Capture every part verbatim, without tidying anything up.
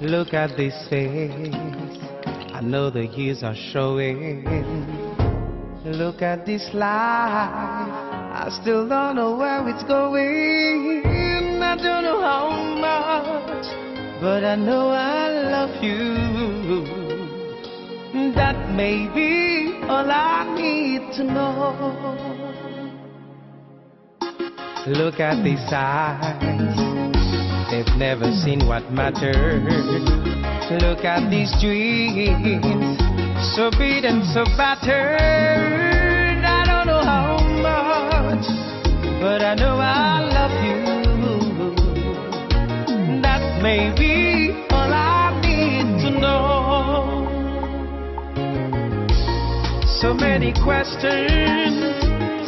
Look at this face. I know the years are showing. Look at this life. I still don't know where it's going. I don't know how much, but I know I love you. That may be all I need to know. Look at these eyes. They've never seen what matters. Look at these dreams. So beat and so battered. I don't know how much, but I know I love you. That may be all I need to know. So many questions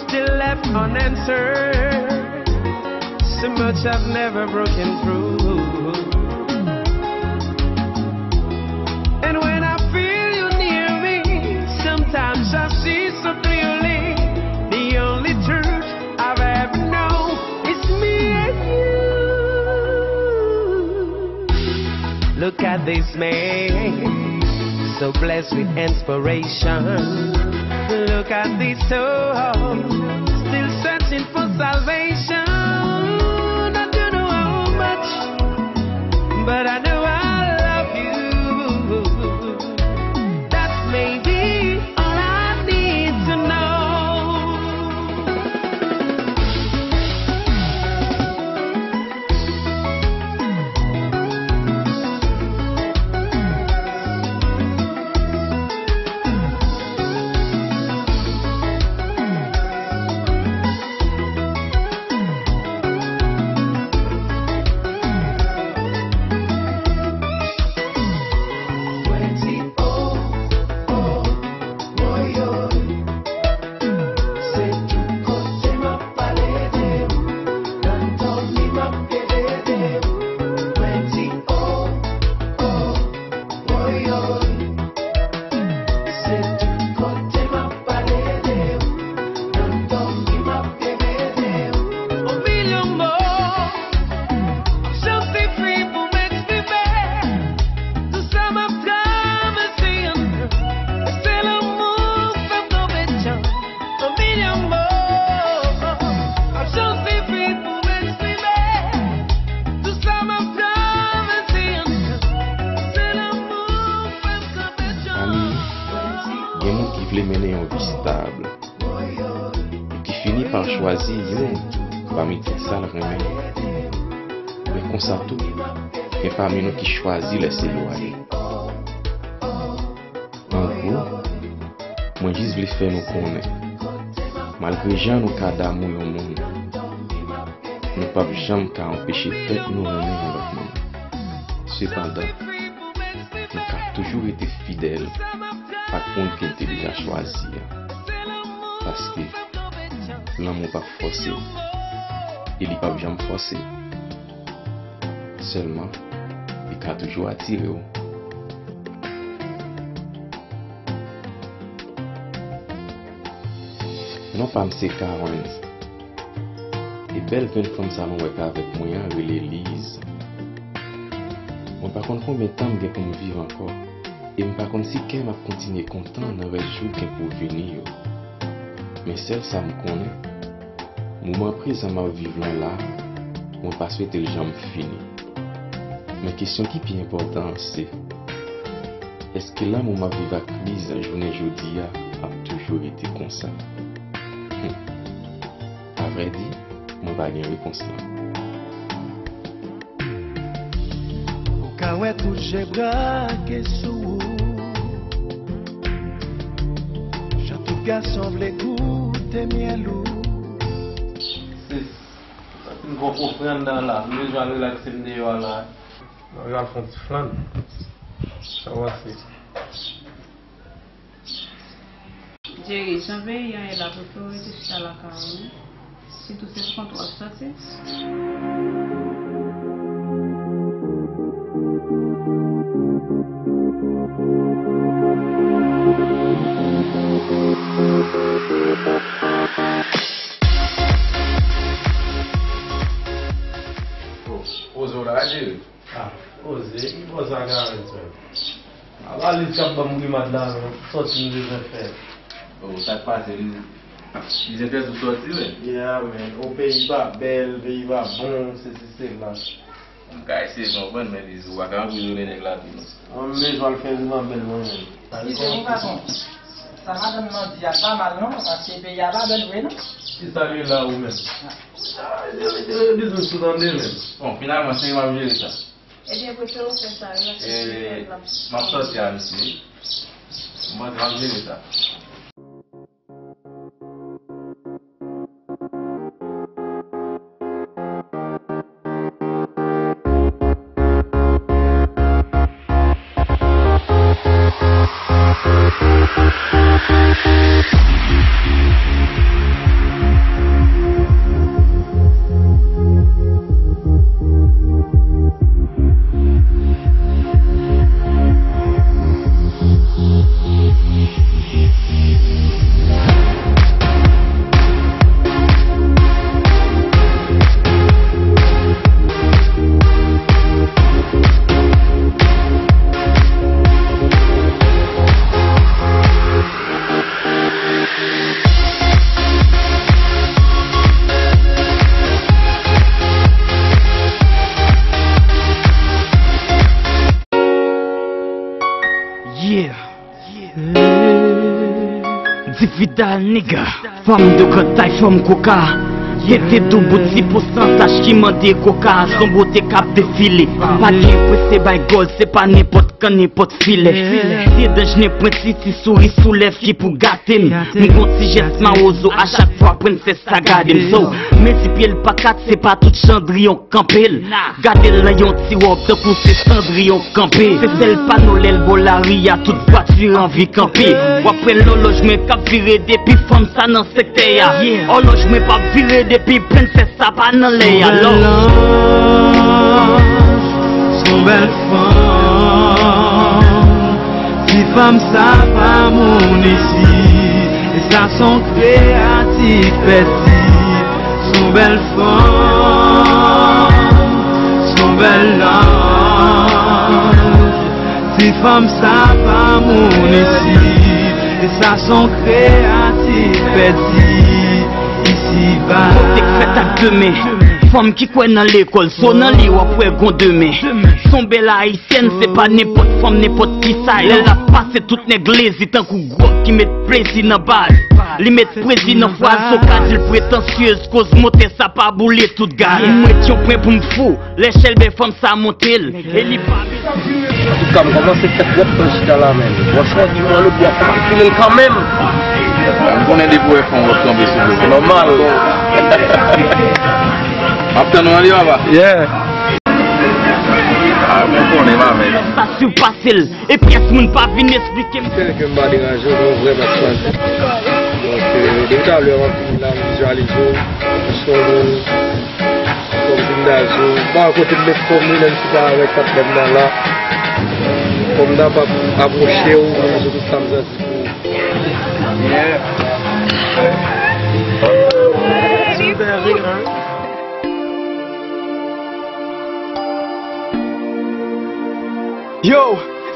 still left unanswered. So much I've never broken through. And when I feel you near me, sometimes I see so clearly the only truth I've ever known is me and you. Look at this man, so blessed with inspiration. Look at this soul, still searching for salvation. I don't know how much, but I know I love you. That may be all I need to know. Ami, gen moun ki vle mennen yon vi stab, e ki fini pa chwazi youn pami tout sa l renmen. Men konsa tou, gen pami nou ki chwazi lèse elwaye. An gwo, mwen jis vle fè nou konnen, malgre jan nou ka damou yon moun, nou p ap janm ka anpeche tèt nou renmen yon lòt moun. Sepandan, nou ka toujou rete fidèl ak moun ke n te deja chwazi a. Paske lanmou p ap fòse, e li p ap janm fòse. Sèlman, li ka toujou atire w. Non pa m se Carens. E bèl jèn fanm sa nou wè k avèk mwen an rele Liz. Mwen pa konn konbyen tan m gen pou m viv ankò, e m pa konn si kè m ap kontinye kontan nan rès jou k gen pou vini yo. Men sèl sa m konnen, moman prezan m ap viv lan la, mwen pa swete l janm fini. Men kesyon ki pi enpòtan an se, èske lanmou m ap viv ak Liz jounen jodi a ap toujou rete konsa? Hum. Avrèdi, mwen pa gen repons lan. Ou ka wè tout je brake sou ou. Jan tout gason vle goute myèl ou. Sis, sa fin fon ofrann nan la, m bezwen al relakse m deyò a la. Mwen al fè yon ti flann. Sa w panse? Jerry, jan peyi an ye la, prefere w rete chita lakay ou, wi. Sitou se kont w ap sòti. Poze w la, Jerry. Ah. Poze, ki poze a Karens menm? A valiz k ap ban m grimad la menm, sòti m bezwen fè. Oh, sa k pase, li, li enterese w sòti, wi? Yeah, man. O, peyi pa bèl, peyi pa bon, sesi, sela. M ka eseye konprann, men Lizou pa ka anprizone nèg la tou, non. Mwen m bezwen al fè zouman bèl mwen menm. Kite mwen, patwon. Sa madanm nan di a pa mal, non, paske peyi a pa bèl vre, non. Kisa li la ou menm? Ah, mete, mete, mete Lizou sou tande menm. Bon, finalman, se mwen m ap jere sa. Ebyen, prefere w fè sa, wi, paske se fèt la. M ap sòti a misye. Mwen, m ap jere sa. Yeah. Dividal, nigga. Fanm de gran tay, fanm koka. Tete doubout, ti pousantaj ki mande koka. Son bote k ap defile. Pa gen prese bay gòl, se pa nenpòt kan, nenpòt filè. Pye danj nen pwenti, ti souri sou lèv ki pou gate m. M gon ti jès mawozo a chak fwa prensès sa gade m. So, men ti pye l pa kat, se pa tout chandriyon kanpe l. Gade l nan yon ti wòb tankou se Sandriyon kanpe. Se sèl pano lè l bò lari a, tout vwati anvi kanpe. W ap wè lòlòj mwen k ap vire depi fanm sa nan sektè a. Òlòj mwen p ap vire depi prensès sa pa nan lè a. Lò. Son bèl fanm, ti fanm sa pa moun isi. E sa son kreyatif pèdi. Son bèl fanm, son bèl lanj. Ti fanm sa pa moun isi. E sa son kreyatif pèdi isiba. Kote k fèt ak demen. Fanm ki kwè nan lekòl, so nan li w ap wè gon demen. Son bèl ayisyèn, se pa nenpòt fanm, nenpòt kisa. Lè l ap pase tout nèg lezi tankou gwòg ki met plezi nan baz. Li met pwezi nan fraz, so ka di l pretansyez, koz motè sa pa boule tout gaz. M ret yon pwen pou m fou, lè chèlbè fanm sa monte l. E li pa bezwen. Antouka, m kòmanse fèt rèd nan chita la, menm. Franchman, di mwen lòt bò, fò m file l kanmenm. M konnen depi w wè fanm w ap kanpe sou li. Nòmal. M ap tann ou anlè, papa. Yeah. Ah, mwen konnen, pa menm. Sa sipase l. E pyès moun pa vin esplike m. Tèlke m pa deranje w, mwen vrèman swazi. Donk, euh, depi talè, m ap vin la, m vizyalize w, m sonde w, kòm vin dazo. M pa wè kote m met kò m, menm si pa avèk patnè m nan la. Kòm m ta ap apwoche w, m di tout sa m santi pou ou. Yeah. Yo,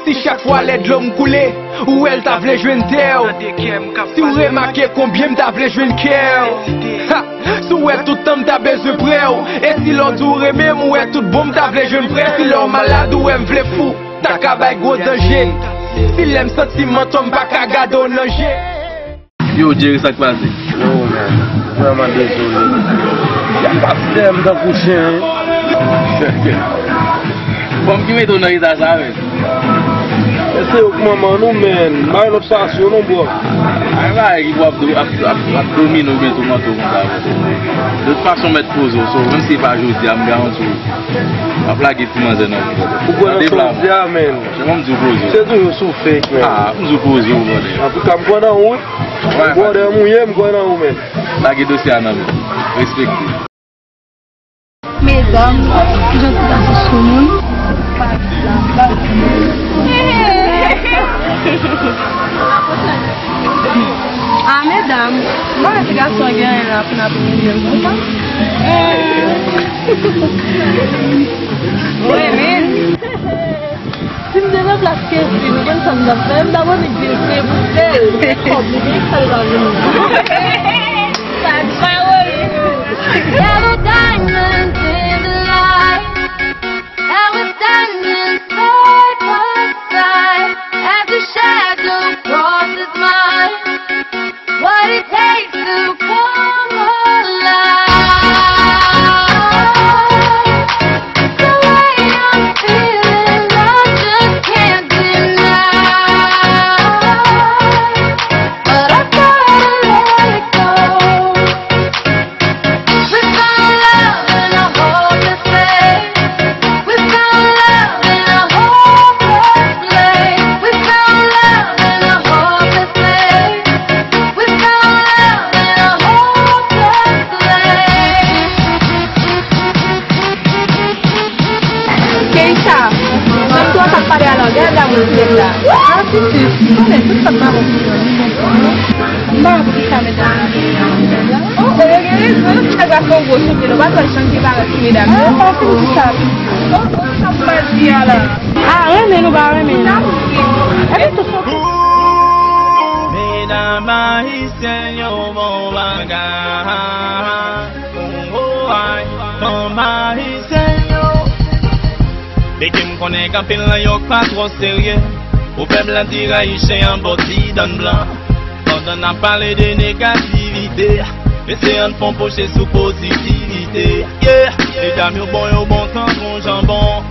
si chak fwa lè dlo m koule, ou wè l ta vle jwenn tè w. Si w remake konbyen m ta vle jwenn kè w. Ha! Si w wè tout tan m ta bezwen prè w. E si lè w di w renmen m, ou wè tout bon m ta vle jwenn frè. Si lè w malad, ou wè m vle fou, ta ka bay gwo danje. Si lè m santi m antò, m pa ka gade w nan je. Yo, Jerry, sa k pase? Yo, man, vrèman dezole. Y ap pase dèyè m tankou chen, wi. Fanm ki mete w nan eta sa, men. E se yo k manman nou, men. M pa gen lòt fason, non, bro. Ay, bagay ki pou ap, ap, ap, ap domine w, oubyen toumante w konsa, bro. De tout fason, mèt poze w, so, menm si se pa jodi a, m garanti w, ap lage ti manzè nan ou. Ou kwè nan sa w di a, men. Se mwen m di w poze w. Se toujou sou fake, men. Ah, m di w poze w, brother. Antouka, m kwè nan ou, wi. Brother, m ou ye, m kwè nan ou, men. Lage dosye a nan men. Respekte. Medam, kijan ti gason soumoun? Ah, medam, m pa wè ti gason gen anyen la pou n ap imilye l konsa. Wi, men. Si m te nan plas Kevin, ou konn sa m t ap fè? M t ap annik dese pou fè l. Kòb li gen sa l pa vini. Sa t pa wè. There were diamonds in the light. There were diamonds side by side. As the shadow crosses mine. What it takes to come alive. The way I'm feeling, I just can't deny. But I gotta let it go. We found love in a hopeless place. We found love in a hopeless place. We found love in a hopeless place. We found love in a hopeless place. Keisha, mwen twò sa pale a langaj la, mwen la. Ah, pitit, konnen tout sa pa bon. M pa konn kisa medam nan. Oh, oh, yo gen rezon. Sa va fè yon gwo chanje, nou pa twò chanje bagay sou medam yo. Ah, pa fè tout sa. Oh, oh, sa pou mwen di a la. Ah, renmen nou pa renmen. Epi tout sa. Medam ayisyen yo bon bagay. Oh, oh, ay, fanm ayisyen yo. Biggie, m konnen k anpil nan yo k pa twò serye. Pwovèb la di rayi chen an bò ti dan blan. Pandan n ap pale de negativite, mesye, ann fon poche sou pozitivite. Yeah, medam yo bon, yo bon tankou janbon.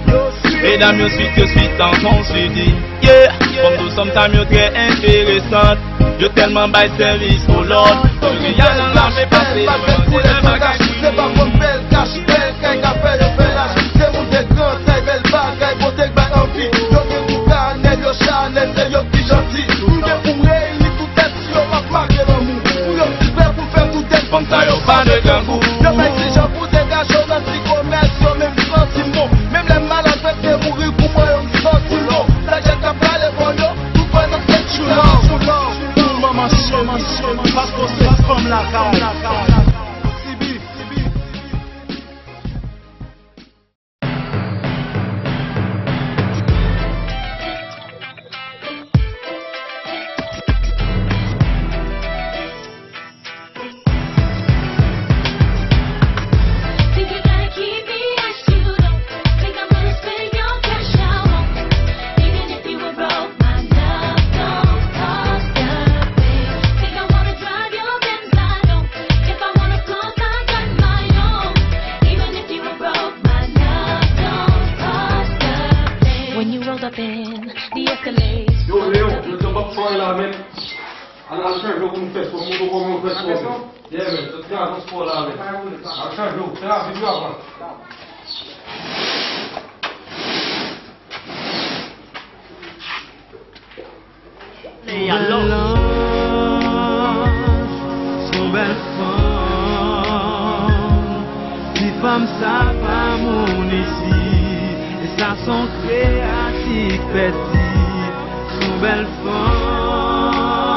Medam yo swit, yo swit tankou switi. Yeah, fanm dous, fanm sa yo trè enteresan. Yo tèlman bay sèvis pou lòt. Yo gen yal nan lame pase yo nan ti lè bagay. Se pa fanm bèl kach, bèl kay ka fè yo fè lach. Se moun de gran tay, bèl bagay, bote k bay anvi. Yo gen kou kanèl, yo chanèl, se yo ki janti. Nou gen pou reyini tout tèt si yo p ap make lanmou. Pou yo vin prè pou fè tout tèt fanm sa yo pa de grangou. Yo fè ti jan pou degaje yo nan ti komès yo, menm santi m bon. Menm lè m malad, mwen te mouri pou mwen yo m santi m bon. Sa jèn k ap rale fò yo. Pou manman chéri, paske w se fanm lakay. Think you gotta keep me as you don't. Think I'm gonna spend your cash out on. Even if you were broke, my love don't cost a thing. Think I wanna drive your Benz, I don't. If I wanna floss, I got my own. Even if you were broke, my love don't cost a thing. When you rolled up in the Escalade. Yo, Leon, yo te bak fò la, men. Al, al chanje pou nou fè spò. Mwen poko mwen fè spò. Yeah, man. Sot gen nan spò la, man. Al chanje w. Fè rapid, wi, papa. Son bèl fanm, ti fanm sa pa moun isi, e sa son kreyatif pèdi. Son bèl fanm,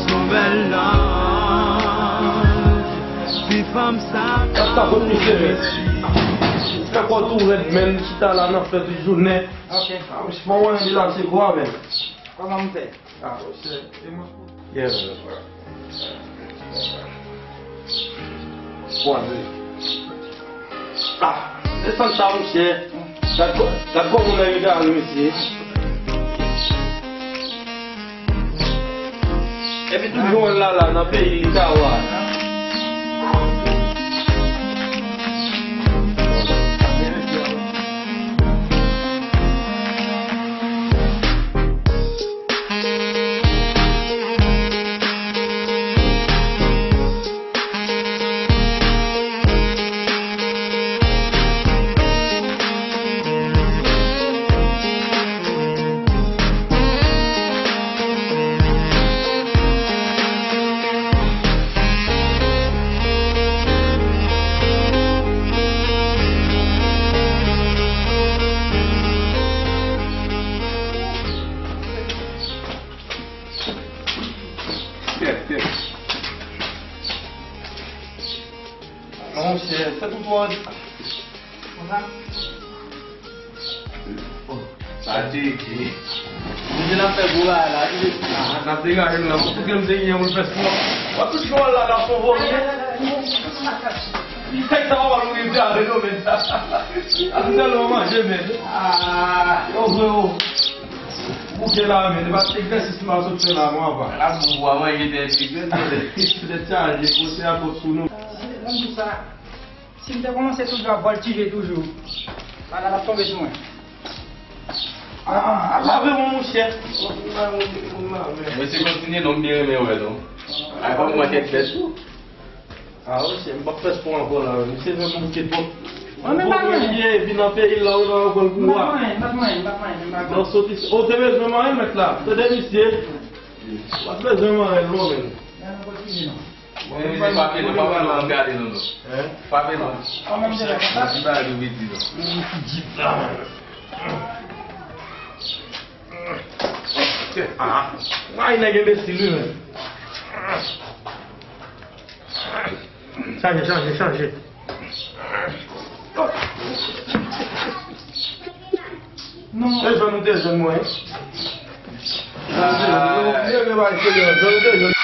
son bèl love. Ti fanm sa pa moun isi. Fè kò tou rèd, menm chita la nan fè tout jounen. Ok. Ah, mwen wè li la, se kwa, menm. Kòman m fè? Ah, se, se mwen. Yeah, man. Bon, ah, desann sa, monchè. Gad kò, gad kò moun nan egare, mesye. Epi tout jwèt la, la, nan peyi li, ta wa. Monchè, fè tout wòd. Sa te ki. Misye n ap fè gwo bagay la, wi. Ah, n ap degaje nou la. Pou kèm te gen yon fèsman. W ap touche yon la nan fon vòlè. Li fèk sa w ap mouri vre avè nou, men. Ap tèlman manje, men. Ah, yo, vre, yo. Bouke la, men. Se pa ti egzèsis m ap sot fè la, mwen, apa. La, pou w manje, te egzèsis. Tèt chaje, kote a fòt sou nou. Menm pou sa. Si m te kòmanse toujou ap vòltije toujou, bagay la t ap tonbe sou mwen. Ah, lave men w, monchè. Mesye, kontinye non, m byen renmen wè non. Ay, pa m manke tèt tou. Ah, monchè, m p ap fè spò ankò la, wi. Misye fè m bouke twòp. Mwen menm pa manyen. Vin nan peyi l la, ou nan pran l pou wa. M p ap manyen, m p ap manyen, m p ap manyen, m p ap manyen. Non, soti, ou te bezwen manyen, mèt la. Tande misye. Ou pa t bezwen manyen l non, menm. Gade nou kontinye non. Bon, men, men, pa pè non, pa pè non, m gade nou, non. Hein? Pa pè non. Kòman m te fè konsa? Ti bagay nou vin di non. Ou ti djip la, men. Ah, ay, nèg enbesil, wi, men. Chaje, chaje, chaje. Non. E jan nou te jwenn mwen. Jan nou te jwenn mwen. Jan nou te jwenn.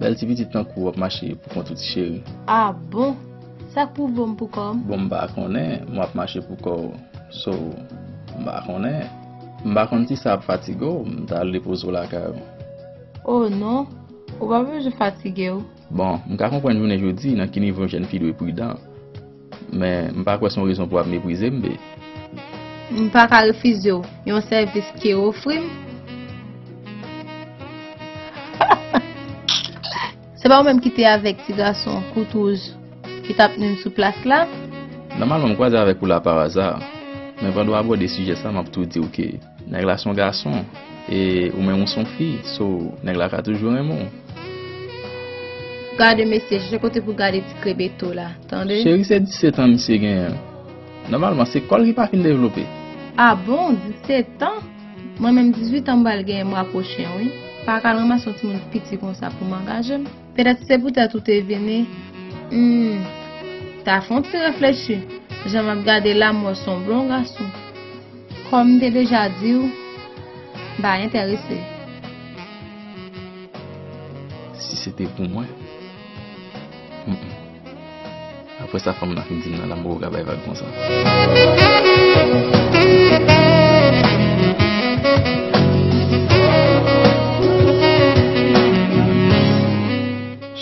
Bèl ti pitit tankou w ap mache pou kont ou, ti cheri. Ah bon? Sa k pou bon m pou kò m? Bon, m pa konnen, m ap mache pou kò w. So, m pa konnen. M pa konn si sa ap fatige w, m ta al depoze w lakay ou. Oh non, ou pa bezwen fatige w. Bon, m ka konprann jounen jodi nan ki nivo yon jèn fi dwe pridan. Men, m pa kwè se yon rezon pou w ap meprize m, be. M pa ka refize w yon sèvis ke w ofri m. Se pa ou menm ki te avèk ti gason kout wouj ki t ap nwi m sou plas la? Nòmalman, m kwaze avèk ou la pa aza. Men pandan w abòde sijè sa, m ap tou di w ke nèg la se yon gason, e ou menm ou se yon fi, so nèg la ka toujou renmen w. Gade mesye, chèche kote pou gade ti krebeto la, tande? Cheri, se disèt an misye genyen. Nòmalman, se kò l ki pa fin devlope. A bon, disèt an? Mwen menm, dizuit an m pral genyen mwa pwochen, wi. Pa ka al ranmase yon timoun piti konsa pou m angaje m. Petèt se poutèt ou te vini. Hmm. Ta fè yon ti reflechi. Jan m ap gade la, m wè w se yon bon gason. Kòm m te deja di w, m pa enterese. Si se te pou mwen, mm, mm. Apre sa fanm nan fin di m nan la, m poko ka bay vag konsa.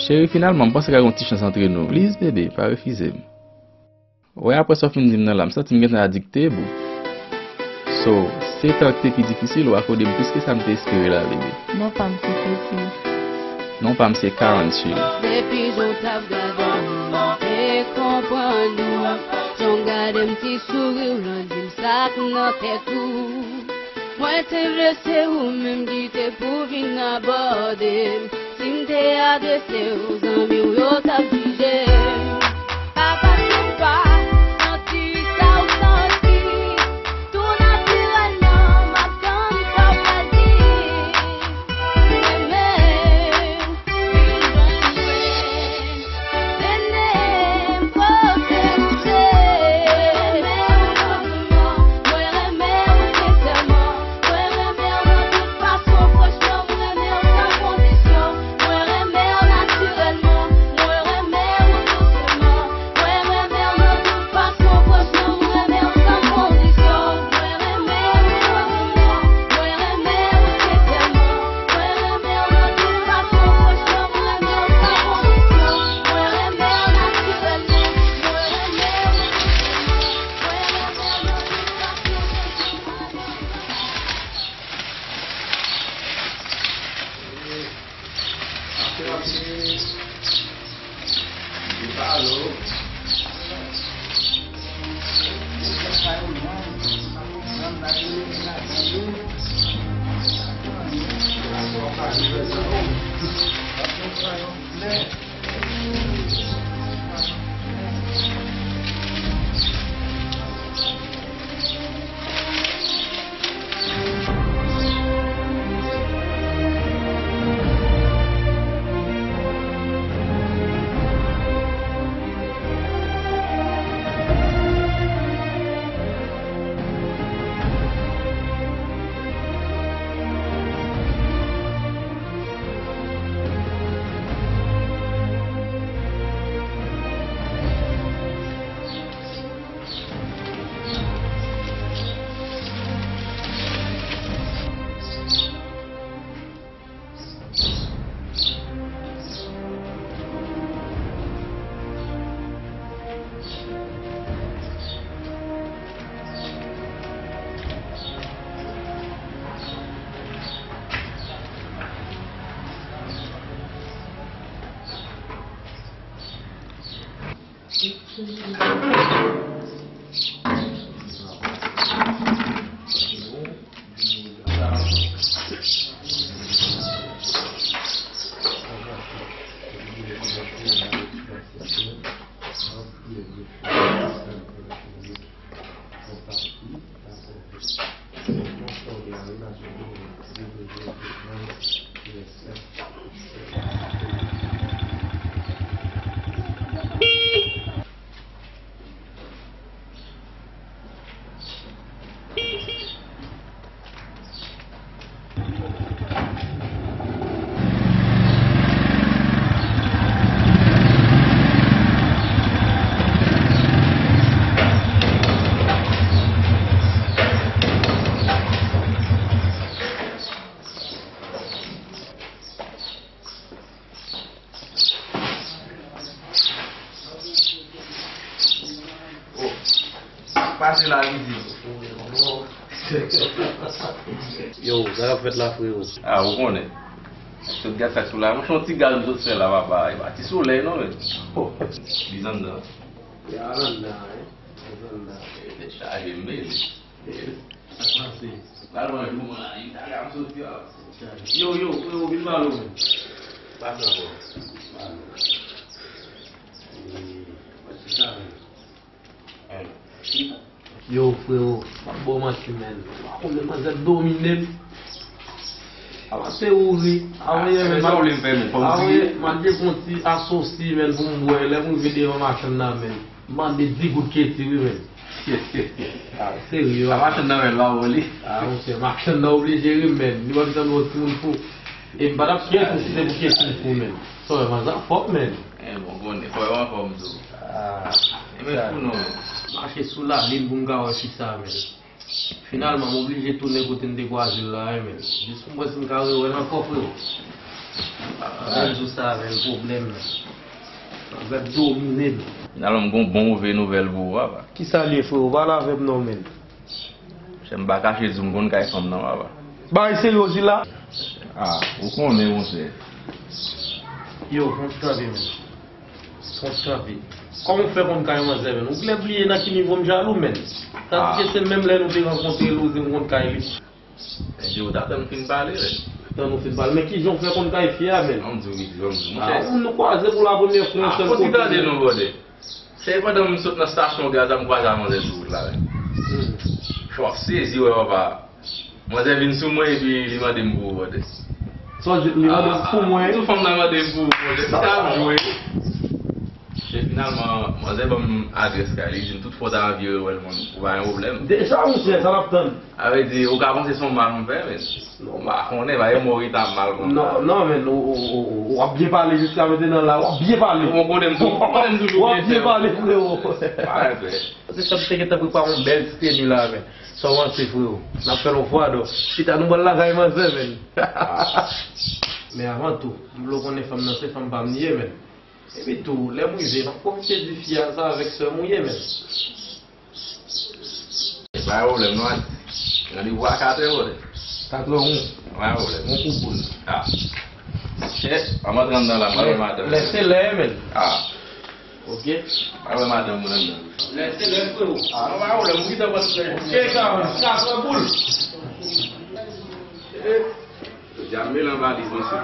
Cheri, finalman, m panse ka gen yon ti chans antre nou. Please, bebe, pa refize m. Wè, apre sa w fin di m nan la, m santi m gentan adikte, boo. So, sèt an ki te pi difisil, ou akòde m plis ke sa m te espere la, bebe. Non pa m se Fesi. Non pa m se Karan, cheri. Depi jan w t ap gade m, mwen te konprann ou. Jan w gade m, ti souri w lan di m sa k nan tèt ou. Mwen te vle se ou menm ki te pou vin abòde m. Si m te adrese w, zanmi w yo t ap jije m. Pa pase m pa, santi sa w santi. Tou natirèlman, m ap tann sa w pral di. Renmen w, vin jwenn mwen. Oh, pase la vizit. Yo, sa k ap fèt la, frewo? Ah, ou konnen. Sot gad sa k sou la. Monchè, yon ti gaz m sot fè la, papa. E pa ti solèy, non, men. Oh, bizann nan. Ya, anndan, wi. Tèt chaje m, men. Sa k pase? Pral pran jou mwen la, Italya ap soti a. Yo, yo, frero, vin pale w, men. Pase ankò. Pale. Mwen se sa, men. Yo, frero, m ap ba w manti, men. Ou pa konnen manzè domine m. Apa se ou ri. Avan yè, men, sa w vle m fè, men? Fò m di. Avan yè, m al chèche yon ti asosi, men, pou m bwè. Lè m rive devan machann nan, men, m mande di goud keti, wi, men. Ah, serye, wi. Machann nan, men, pa wè li. Ah, monchè, machann nan oblije ri, men. Li pa t tann yon timoun fou. E m pa t ap fè tou si se pou keti fou, men. Sa w wè, manzè anfòm, men. Eh, bon, konnen, fò yo anfòm tou. Ah, e men sa fou non, men. Mache sou lalin pou m ka wè kisa, men. Finalman, m oblije tounen kote m te kwaze l la, wi, men. Jis pou m wè si m ka rewè l ankò, frero. Ah, menm jou sa, men, pwoblèm, men. Sa va domine m. Finalman, m gon bon move nouvèl pou ou, papa. Kisa l ye, frero? Pale avè m non, men. Monchè, m pa kache di w, m konn kay fanm nan, papa. Bagay serye w di la? Ah, ou konnen, monchè. Yo, fon ti kanpe, men. Fon ti kanpe. Kòman w fè konn kay manzè, men? Ou genlè bliye nan ki nivo m jalou, men. Tandike se menm lè nou te rankontre l, ou di m konn kay li. Men, Dye, ou t ap tann nou fin pale, men. Tann nou fin pale. Men kijan w fè konn kay fi a, men? An m di w, wi, di w, an m di w, monchè. Ah, ou, nou kwaze pou la premyè fwa yon sèl kote. Ah, fò ti tande non, brother. Se pandan m sot nan stasyon gaz la, m kwaze ak manzè sou wout la, men. Hmm. Chòk sezi, wè, papa. Manzè vin sou mwen epi li mande m pou ou, brother. Sa w di, li mande m pou mwen? Ah, tout fanm nan mande m pou ou, brother. Sa ap jwe. Se finalman, manzè ban m adrès kay li, di m tout fwa w ta anvi rewè l, ou pa gen pwoblèm. Deja, monchè, sa n ap tann. Sa vle di, ou ka panse se yon mal m fè, men. Non, m pa konnen, pa gen mò ki ta mal konsa. Non, non, men, ou, ou, ou, ou, w ap byen pale jiska mentenan la, w ap byen pale. Ou konnen m tou-, ou konnen m toujou byen fè. W ap byen pale, frero. Pa gen pè. Se sa m te gentan prepare yon bèl ti teni la, men. Sa w panse, frero? N ap fè l yon fwa, donk. Chita, nou pral lakay manzè, men. Men avan tou, m vle w konnen fanm nan, se fanm pa m li ye, men. Epi tou, lè m rive, m ap pwofite di fi a sa avèk sè m ou ye, men. Pa gen pwoblèm, non, Adi. Randevou a katè, brother. Katè yon. Pa gen pwoblèm. Yon kou poul. Ah. Chè, an m antre anndan la, m pa wè madanm. Lè se lè, men. Ah. Ok. Pa wè madanm mwen anndan. Lè se lè, frero. Ah, non, pa gen pwoblèm, m gentan pral fè. Ok, sa, sa, sa, boul. Eh. Jodi a, m mele anba li, mesye.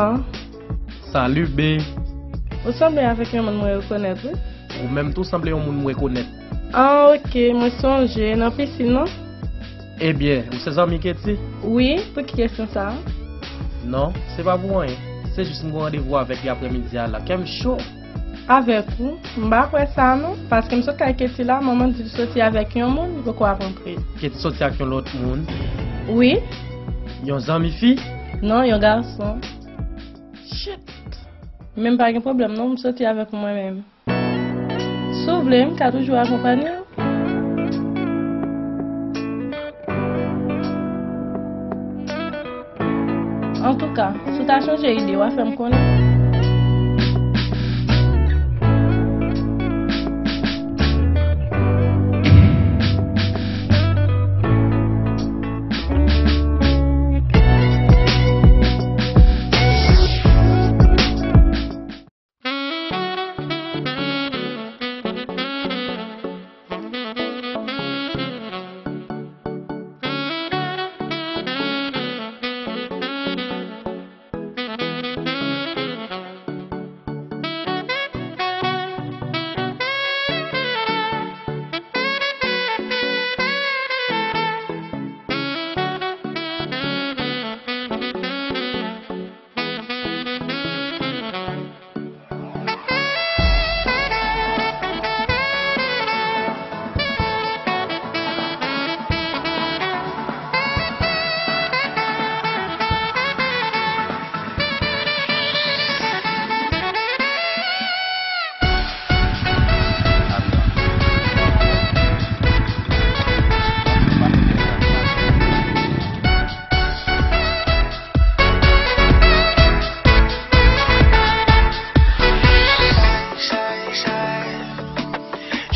Ah. Salut, babe. Ou sanble avèk yon moun mwen rekonèt, wi. Ou menm tou sanble yon moun mwen rekonèt. Ah, ok, mwen sonje. Nan pisin, non? Ebyen, ou se zanmi Katie? Wi, pou ki kesyon sa a? Non, se pa pou anyen. Se jis m gen yon randevou avèk li aprèmidi a la. Kè m cho. Avèk ou? M pa kwè sa non, paske m sot kay Katie la, manman di l soti avèk yon moun, li poko ap rantre. Katie soti ak yon lòt moun? Wi. Yon zanmi fi? Non, yon gason. Shit! Men m pa gen pwoblèm non, m soti avèk ou mwen menm. Si w vle, m ka toujou akonpanye w. Antouka, si w ta chanje ide, w a fè m konnen.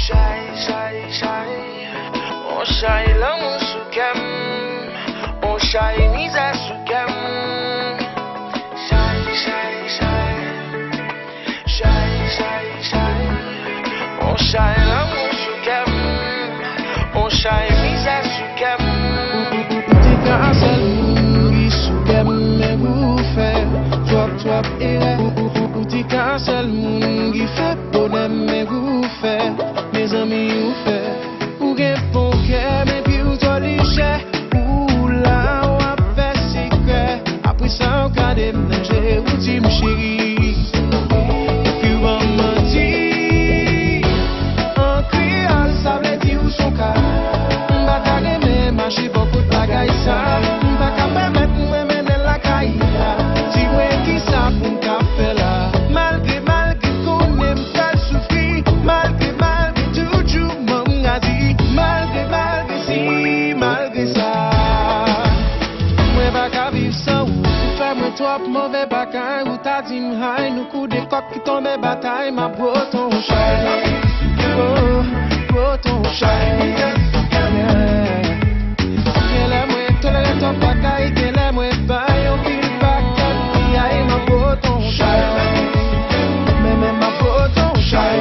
Chay, chay, chay. On chay lanmou sou kè m. On chay mizè sou kè m. Chay, chay, chay. Chay, chay, chay. On chay lanmou sou kè m. On chay mizè sou kè m. Ou te ka sèl moun ki sou kè m, men pou ou fè twòp, twòp erè. Ou te ka sèl moun ki fè bonè m, men pou ou fè, mezanmi, ou fè. Ou gen bon kè, men pi ou twò lejè. Ou la, w ap fè sekrè. Apre sa, ou ka demanje, ou di m cheri. Epi w ban m manti. An kreyòl, sa vle di ou s on ka. M pa ta renmen mache bò kot bagay sa. M pa ka pèmèt mwen mennen l lakay la. Di mwen kisa pou m ka fè la. Malgre, malgre konnen m pral soufri. Malgre, malgre tout jou manm gadi. Malgre, malgre si, malgre sa. Mwen pa ka viv san ou. Ou fè mwen twòp move bagay. Ou ta di m hay, nou kou de kòk ki tonbe batay. M ap woton chay. Oh, woton chay. Yeah. Genlè mwen tolere twòp bagay, genlè mwen bay yon pil pakèt piyay, m ap woton chay. Men, men m ap woton chay.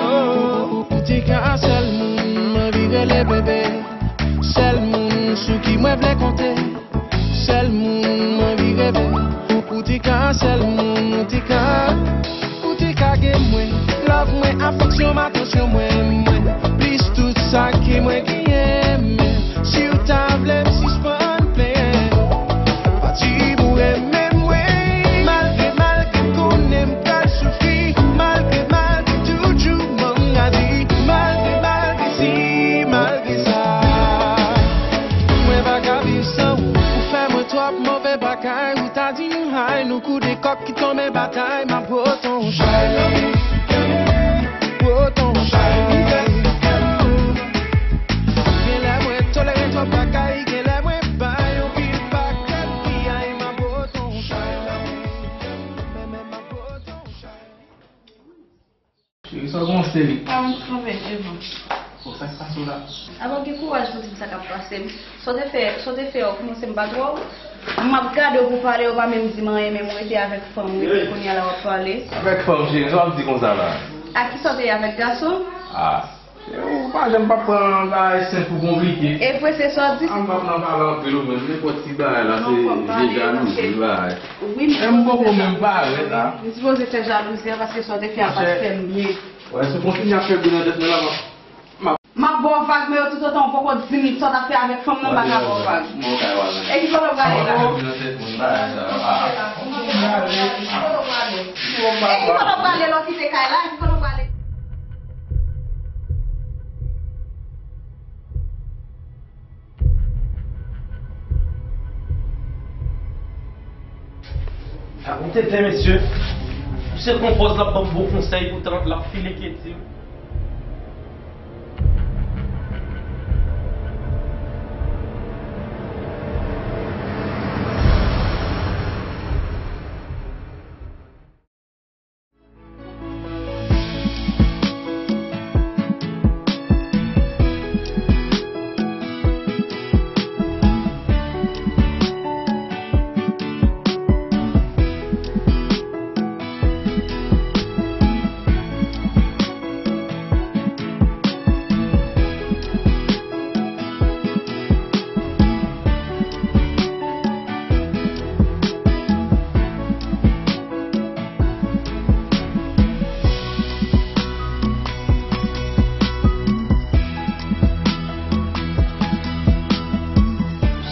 Oh, ou di gen yon sèl moun m anvi rele bebe. Sèl moun sou ki mwen vle konte. Sèl moun m anvi reve. Ou te ka sèl moun, ou te ka, ou te ka gen mwen. Love mwen, afeksyon m, atansyon mwen, mwen. Plis tout sa ke mwen genyen, men si w ta vle m sispann plenyen. Fò di m ou renmen mwen. Malgre, malgre m konnen m pral soufri. Malgre, malgre tout jou manm gadi. Malgre, malgre si, malgre sa. Mwen pa ka viv san ou. Ou fè mwen twòp move bagay. Ou ta di m hay, nou kou de kòk ki tonbe batay. M ap woton chay. Woton chay. Genlè mwen tolere twòp bagay. Genlè mwen bay yon pil pakèt piyay. M ap woton chay. Men, men m ap woton chay. Cheri, sa w panse? Pa antre, Evan. Bon, sa k pase w la? Aba, gen kouraj pou di m sa k ap pase m. Sa w te fè, sa w te fè, ou panse m pa t wè w? M ap gade w pou pale, ou pa menm di m anyen, menm rete avèk fanm ou, epi kounye a la w ap pale. Avèk fanm, cheri, sa w ap di konsa la? A kisa w te ye avèk gason? Ah. Ou pa janm pa pran bagay senp pou konplike. E vre, se sa w di. A, m pa pran bagay anpil ou menm, nenpòt ti bagay la, se vye jalouzi bagay. Wi, men m poko menm parèt la. M sipoze fè jalouzi a paske sa w te fè a pa t fè m byen. Wè, si w kontinye ap fè bri nan tèt mwen la, m ap M ap ba w vag, men yo toutotan w poko di m sa w t ap fè avèk fanm nan, m pa ka ba w vag. E ki kote w prale la? E ki kote w prale? E ki kote w prale lè w kite kay la? E ki kote w prale? Sa pou tenten, mesye. Misye pran pòz l ap ban m bon konsèy, poutan l ap file keti m.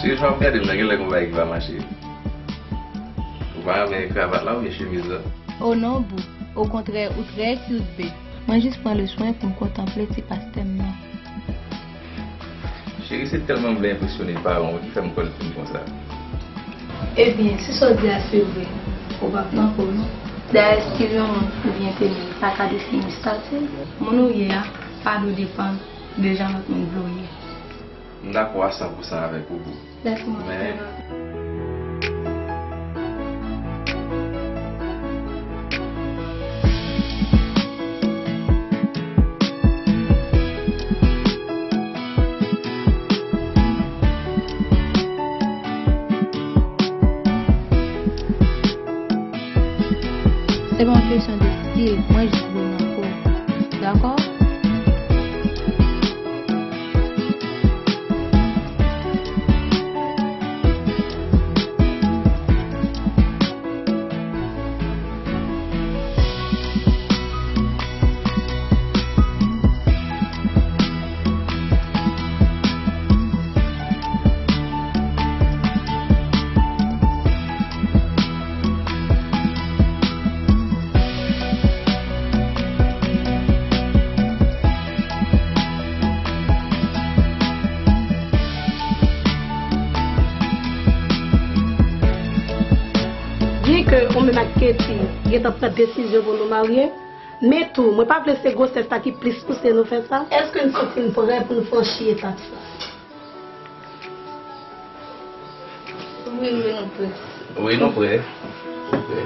Cheri, jan w ap gade m nan, genlè gen yon bagay ki pa mache. Ou pa renmen kravat la oubyen chemiz la? Oh non, boo. Okontrè, ou trè cute, babe. Mwen jis pran le swen pou m kontanple ti pastè m nan. Cheri, se tèlman m vle enpresyone paran w ki fè m kwè l fin konsa. Ebyen, si sa w di a se vre, ou p ap manke w non. Dayè, stil yon moun oubyen teni pa ka defini statil. Moun ou ye a pa dwe depann de jan lòt moun vle w ye. M dakò a san pou san avèk ou, boo. That's my girl. Se pa yon kesyon de stil, mwen jis vle nan po. Dakò? Byenke ou menm ak Katie gentan pran desizyon pou nou marye, men tou, mwen pa vle se gwosès la ki plis pouse nou fè sa. Èske n santi n prè pou n franchi etap sa? Wi, wi, nou prè. Wi, nou prè. Nou prè.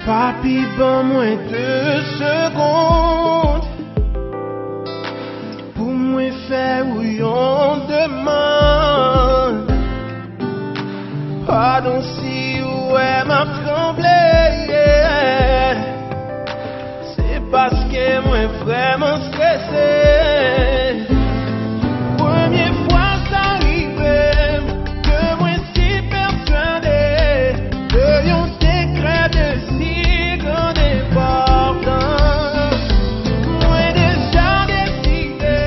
Papi, ban mwen de segonn pou mwen fè ou yon demann. Padon si ou wè m ap tranble, yeah. Se paske mwen vrèman strese. Premye fwa sa rive m, ke mwen si pèswade de yon sekrè de si grann enpòtans. Mwen deja deside,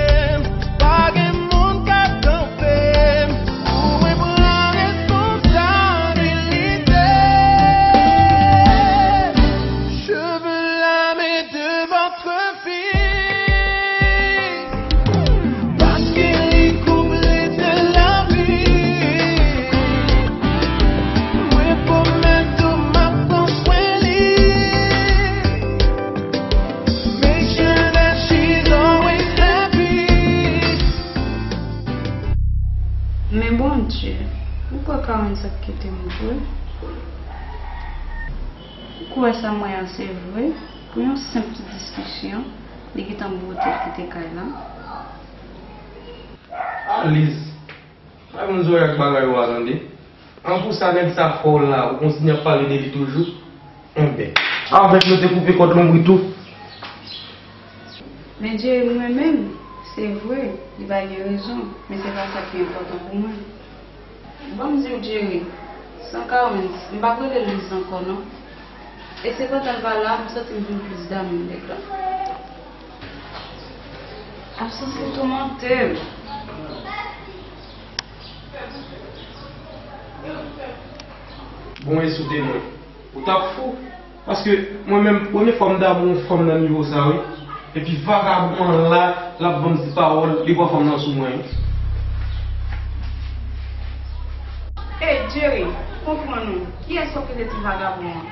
pa gen moun k ap kanpe m pou mwen pran responsabilite. Je veux l'âme de votre fille. Ou kwè Karen sa k kite m vre? Ou kwè sa mwen an se vre? Pou yon senp ti diskisyon, li gentan bwote l kite kay la. Ah, Liz, bay moun zòrèy ak bagay ou a tande. An pou sa nèg sa fè w la, ou kontinye ap pale de li toujou? Enben, avèk nou te koupe kòd lonbrit ou. Men Jerry m renmen l, se vre, li pa gen rezon, men se pa sa k pi enpòtan pou mwen. Ban m di w Jerry, san Karen, m p ap rele Liz ankò non. E se pandan l pa la, m santi m vin plis damou nèg la. Absans li toumante m. Bon, e si w te mwen, ou t ap fou. Paske mwen menm, premye fwa m damou yon fanm nan nivo sa, wi. Epi vagabon an la, l ap ban m ti pawòl, li pran fanm nan sou mwen, wi. Ey, Jerry, konprann ou. Kiyès w ap rele ti vagabon an?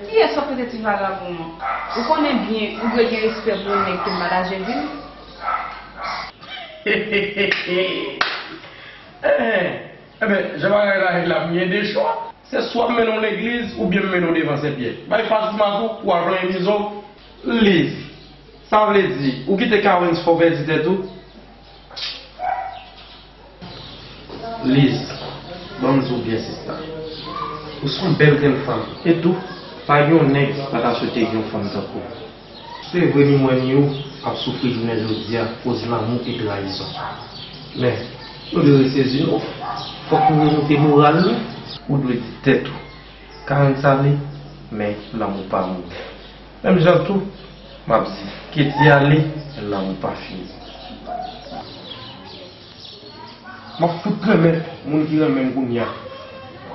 Kiyès w ap rele ti vagabon an? Ou konnen byen, ou dwe gen respè pou yon nèg ke manaje vil. Enben, jan bagay la ye la, m gen de chwa. Se swa m mennen w legliz oubyen m mennen w devan Senpyè. Bay pas Dimas ou pou w al plenyen mizo. Liz, sa vle di, ou kite Karen fè w pèdi tèt ou? Liz, ban m di w byen sista. Ou se yon bèl grenn fanm. E tou, pa gen yon nèg ki pa ta swete gen yon fanm tankou w. Se vre ni mwen ni ou ap soufri jounen jodi a koz lanmou e trayizon. Men, nou dwe resezi nou. Fòk nou remoute moral nou. Ou dwe di tèt ou, Karen sale, men lanmou pa mouri. Menm jan tou, m ap di, Ketty ale, lanmou pa fini. M ap fout renmen moun ki renmen m kounye a.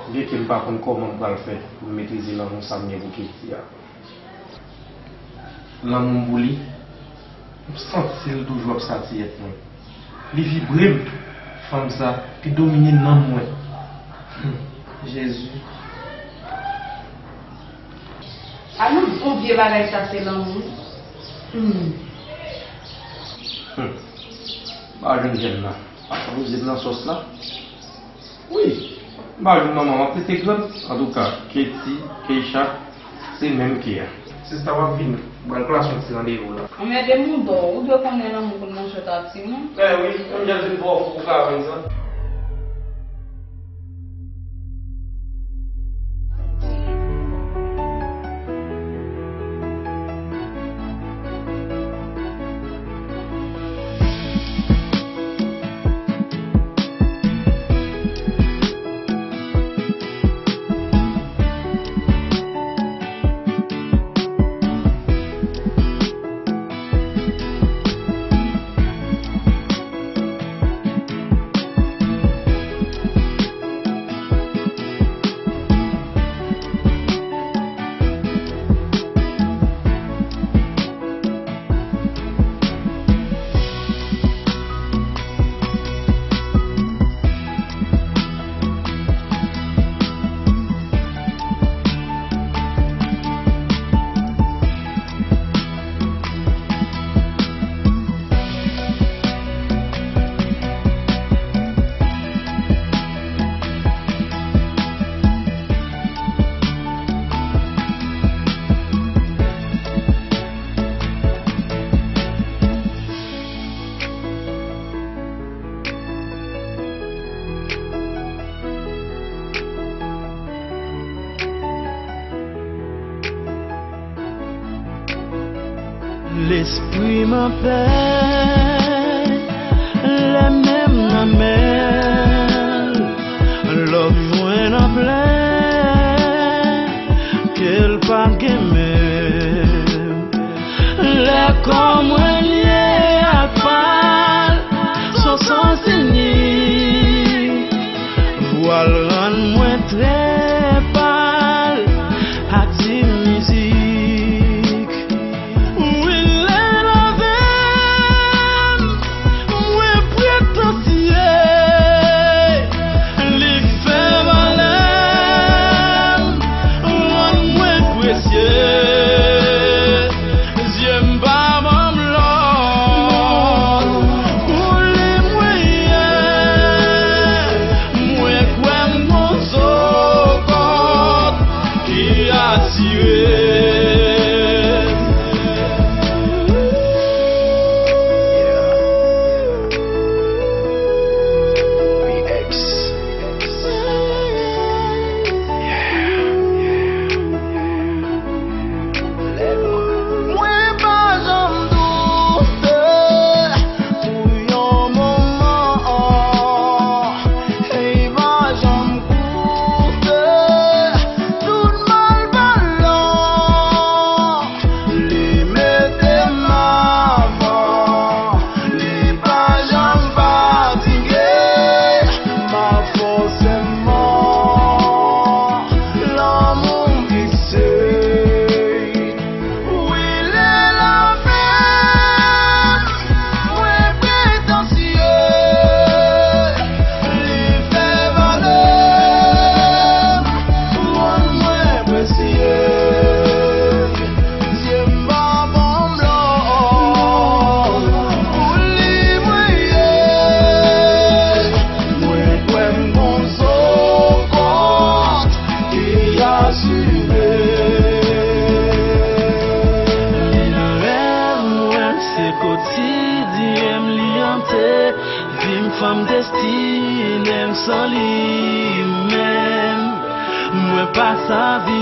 Byenke m pa konn kòman m pral fè pou m metrize lanmou sa m gen pou Ketty a. Lanmou m pou li, m santi l toujou ap satiye mwen. Li vibre m. Fanm sa ki domine nanm mwen. Hmm, Jezi. A nan bon vye bagay sa se lanmou. Hmm. Hmm. M pa jwenn jèn nan. Pa poze m nan sòs la. Wi, m pa jwenn manman m ap tete grann. Antouka, Ketty, Keisha, se menm ke a. Sista, w ap vini. Ban klas yon ti randevou la. Anmède m ou dò, ou dwe konnen lanmou konn nan chòt a timoun. Byen wi, m jan vin fè w fou pou Karen sa. Lespri m anpè, lè menm nan men l, lòk jwenn anplè, ke l pa gen menm. Lè kò mwen lye ak pa l, son sans inik, vwal rann mwen trè pal ak di mizik. Wi, lè love m, mwen pretansye, li fè valè m, rann mwen presye. Zye m pa ban m lòt, ou li mwen ye. Mwen kwè m Mwen pa savi.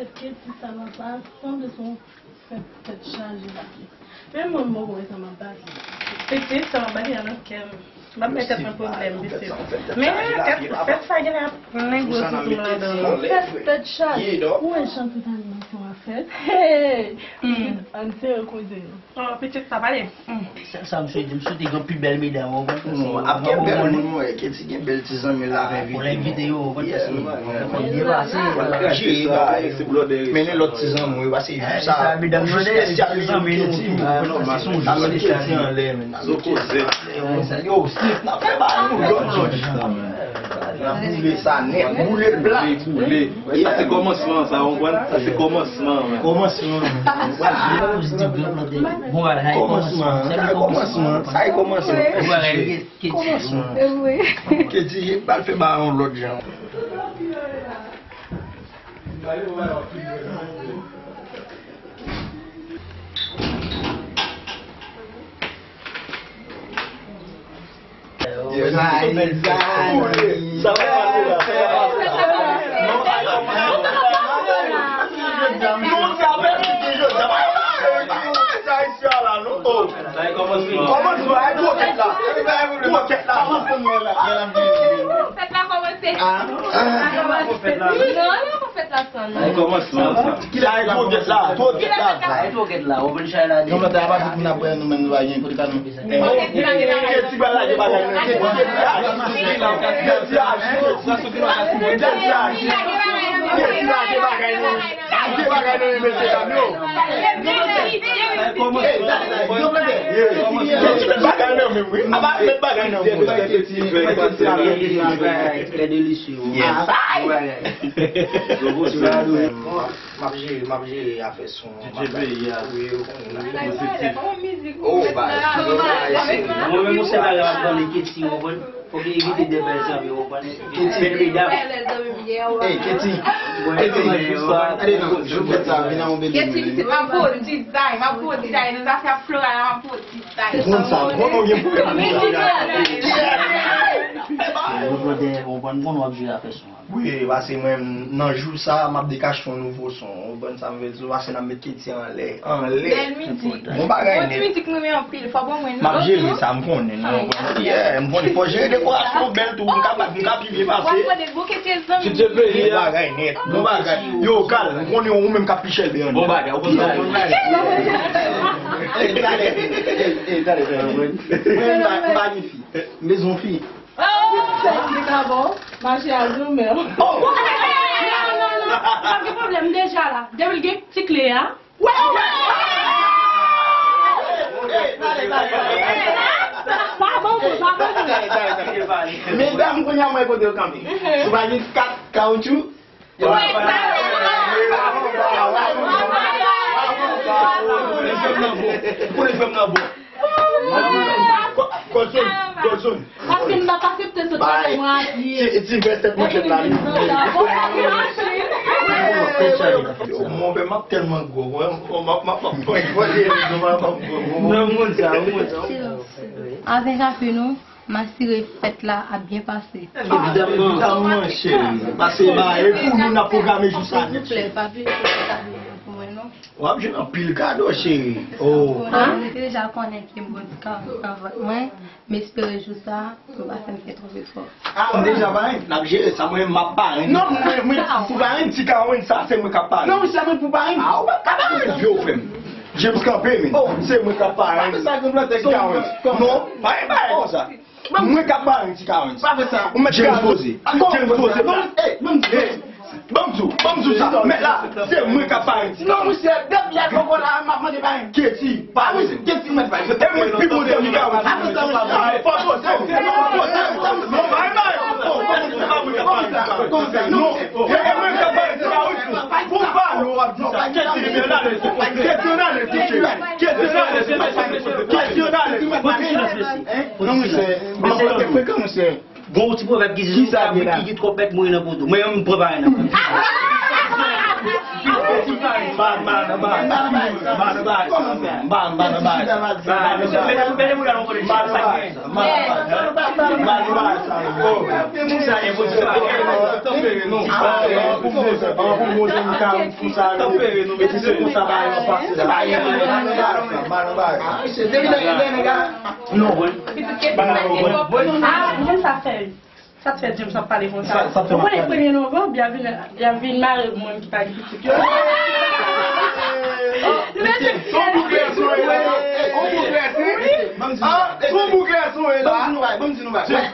Tèt Keti sa va pa sanble se yon fèt tèt chaje la. Men mwen m poko wè sa m ap bati. Pitit, sa m ap bati a nan kè m. M ap bay tèt mwen pwoblèm, pitit. Men fèt, fèt sa genlè ap plen gwo sousou ladan l. Fèt tèt chaje. Ou wè jan tout animasyon an fèt. Hey! Pitit, ann sere koze nou. Oh, pitit sa pale. Sèl sa m swete, m swete gen pi bèl medam, ou konprann? Non, ap gen bèl moun, mwen, Keti gen bèl ti zanmi l avè invite. Pou l envite yo, ou konprann? Yes, mwen. Fò l byen pase. Mennen lòt ti zanmi w yo, pase jou sa, jou espesyal li pou Keti. N ap met Keti anlè, men. Yo, Steve, n ap fè bagay nou lòt jan. N ap boule sa nèt, boule l plat. Boule. Sa se kòmansman, sa, ou konprann? Sa se kòmansman, men. Kòmansman. Bon bagay, kòmansman. Sa e kòmansman. Sa e kòmansman. Bon bagay, Keti. Kòmansman. Keti, e bal fè ba yon lòt jan. Fèt la kòmanse. Non, non, fèt la san non. Kòmansman sa. Ki la e twò gèt la, twò gèt la. Sa e twò gèt la, ou konn chay la de. Yon lòt a pati pou n ap wè nou menm nou pa gen kote pa nou. Keti pral lage bagay nan. Keti lage bagay nan. Keti lage bagay nan. Lage bagay nan, mesye dam yo. Keti met bagay nan men wi. Aba met bagay nan men. Trè delisye. Yes. M ap jere, m ap jere afè son. Wi, yo konnen. Oh, bagay. Mwen menm, ou se bagay, m ap pale Keti, ou konprann? Fòk evite de bèl zanmi, ou konprann? Bèl medam. Ey, Keti. Keti. Gade non, jodi sa, vin a yon bebe. Keti, pitit, m ap bo dizay, m ap bo dizay. Nan zafè floral la, m ap bo dizay. Ou konn sa, ou konn ou gen pwoblèm. Ou konprann, ou konn w ap jere afè son. Wi, pase mwen, nan jou sa, m ap dekache yon nouvo son. Ou konprann sa m vle di w? Pase n ap met Keti anlè, anlè. Bèl mizik. Bon bagay nèt. Bon ti mizik m renmen anpil. Fò ban mwen non. M ap jere sa, m konnen, non. Yeah, m konnen. Fò jere dekorasyon bèl tou. M ka bat, m ka pi byen pase. W ap mande bon Keti zanmi. Bon bagay nèt. Bon bagay. Yo, Kal, m konnen ou menm k ap pi chèlbe ann. Bon bagay, ou konn sa. Ey, talè. Ey, talè, talè. Mwen, m pa, m pa gen fi. M bezwen fi. Oh! Sa ki te ka bon, mache a zoumen. Oh! Non, non, non, non. Pa gen pwoblèm, m deja la. Depi l gen ti kle a. Wè, wè! Pa bon, pa bon. Medam, kounye a mwen kote yo kanpe. Si w pa gen kat kawotchou, Kolson, Kolson. Paske m pa aksepte sot avè mwen a pye. Ti vè tèt mwen fèt la. Yo, monchè, m ap tèlman gwo. Mwen, m ap, m ap, m ap, m ap gwo. Non, m konn sa, m konn sa. Avèk afe nou. M asire fèt la ap byen pase. Evidaman, cheri. Pase ba, e pou nou n ap pwograme jou sa nèt. Silvouplè, pa bliye pote tablo pou mwen non. W ap jwenn anpil kado, cheri. Oh. Ou te deja konnen ke m gon ti karantan vant mwen, m espere jou sa, m pa fè m fè twòp efò. Ah, m deja parenn. N ap jere sa, mwen menm m ap parenn. Non, mwen, mwen, pou parenn ti karann sa, se mwen k ap parenn. Non, wi, se mwen pou parenn. Ah, ou pa ka parenn vye w frè m. James kanpe, men. Oh. Se mwen k ap parenn. Pa fè sa, gran plantè, ti karann. Non, pa gen bagay konsa. Mwen k ap parenn ti karann. Pa fè sa. Ou mèt James poze. James poze. Non, eh, non, eh. Ban m di w, ban m di w sa. Mèt la, se mwen k ap parenn ti karann. Non, monchè, depi yè kòkò la, m ap mande parenn. Keti, pa poze. Keti, mèt parenn. E mwen ki pi bon zanmi karann. Fò poze. Non, pa gen bagay. Konsa, konsa, non. E mwen k ap parenn ti karann. Pou m pale, w ap di sa. Keti, mèt la, keti, mèt la, keti, mèt la, keti, mèt la. Non, monchè. Mesye yo te frekan, monchè. Gon ti pwovèb ki di, si yon kabrit ki gen twòp bèt mouri nan poto. Mwen menm, m pran parenn nan. Non, bon. Sa t fè James ap pale konsa? Ou konnen premye novanm, y ap vin, y ap vin mare moun ki pa gen pitit yo. Son bouklè sou e la. On bouklè sou e la. Son bouklè sou e la.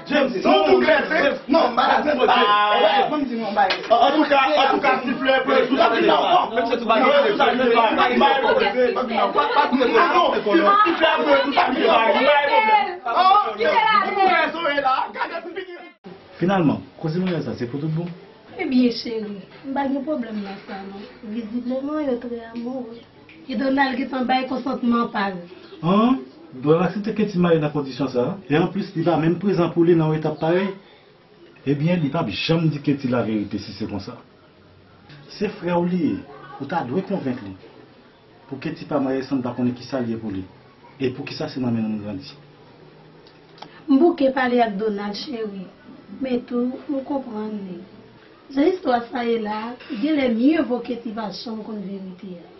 James, son bouklè sou. Non, m pa la. Antouka, antouka, siflè pou tout sa ki la. Menm si tout bagay. Non, siflè pou tout sa ki la. Finalman, koze maryaj sa se pou tout bon? Ebyen, cheri, m pa gen pwoblèm nan sa, non. Vizibleman, yo trè amoure. E Donald gentan bay konsantman pa l. An? Donald aksepte Katie marye nan kondisyon sa a? E anplis, li pa menm prezan pou li nan yon etap parèy? Ebyen, li p ap janm di Katie laverite si se konsa. Se frè w li ye, ou ta dwe konvenk li. Pou Katie pa marye san l pa konnen kisa l ye pou li, e poukisa se nan men nou l grandi. M bouke pale ak Donald, cheri, men tou, m konprann li. Jan istwa sa ye la, genlè mye vo Katie pa janm konn verite a.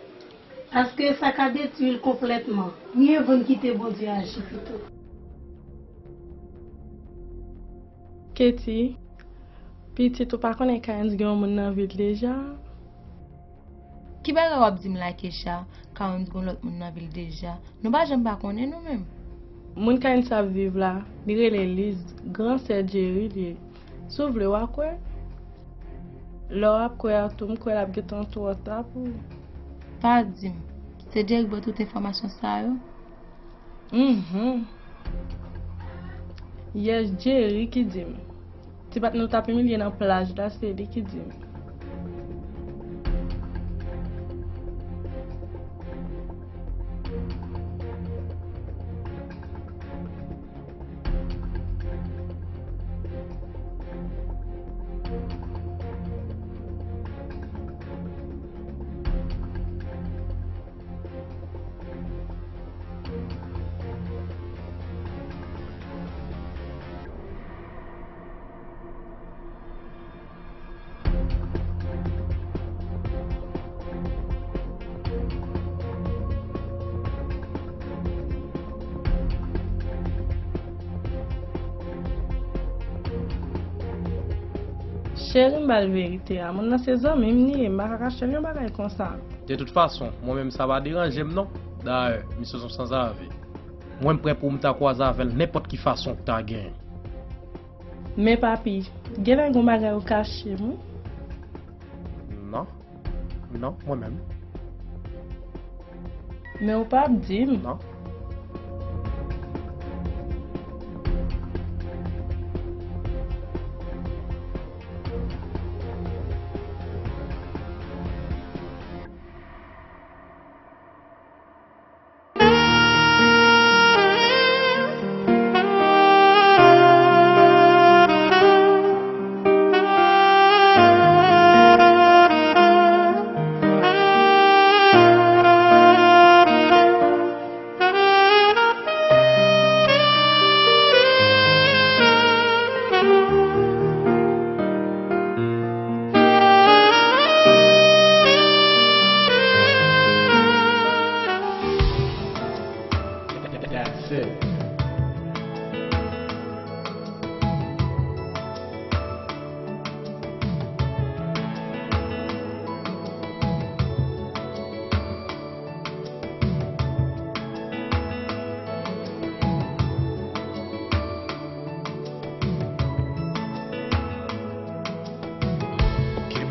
Paske sa ka detwi l konplètman. Mye vo n kite Bondye aji pito. Katie, pitit, ou pa konnen Kayens gen yon moun nan vi l deja? Ki bagay w ap di m la, Kesha? Kayens gen yon lòt moun nan vi l deja? Nou pa janm pa konnen nou menm. Moun Kayens ap viv la, li rele Liz, gran sè Jerry li ye. Si w vle w a kwè. Lè w ap kwè a tou, m kwè l ap gentan twò ta pou ou. Pa di m, se Jerry k ba w tout enfòmasyon sa yo? Mhm. Yès, Jerry ki di m. Ti bat nou t ap imilye nan plaj la, se li ki di m. Cheri, m ba l verite a. Moun nan se zanmi m li ye, m pa ka kache l yon bagay konsa. De tout fason, mwen menm sa pa deranje m non. Dayè, misye se yon sanzave. Mwen m prè pou m ta kwaze avè l nenpòt ki fason w ta genyen. Men papi, genlè gon bagay ou kache m wi. Non. Non, mwen menm. Men ou p ap di m. Non.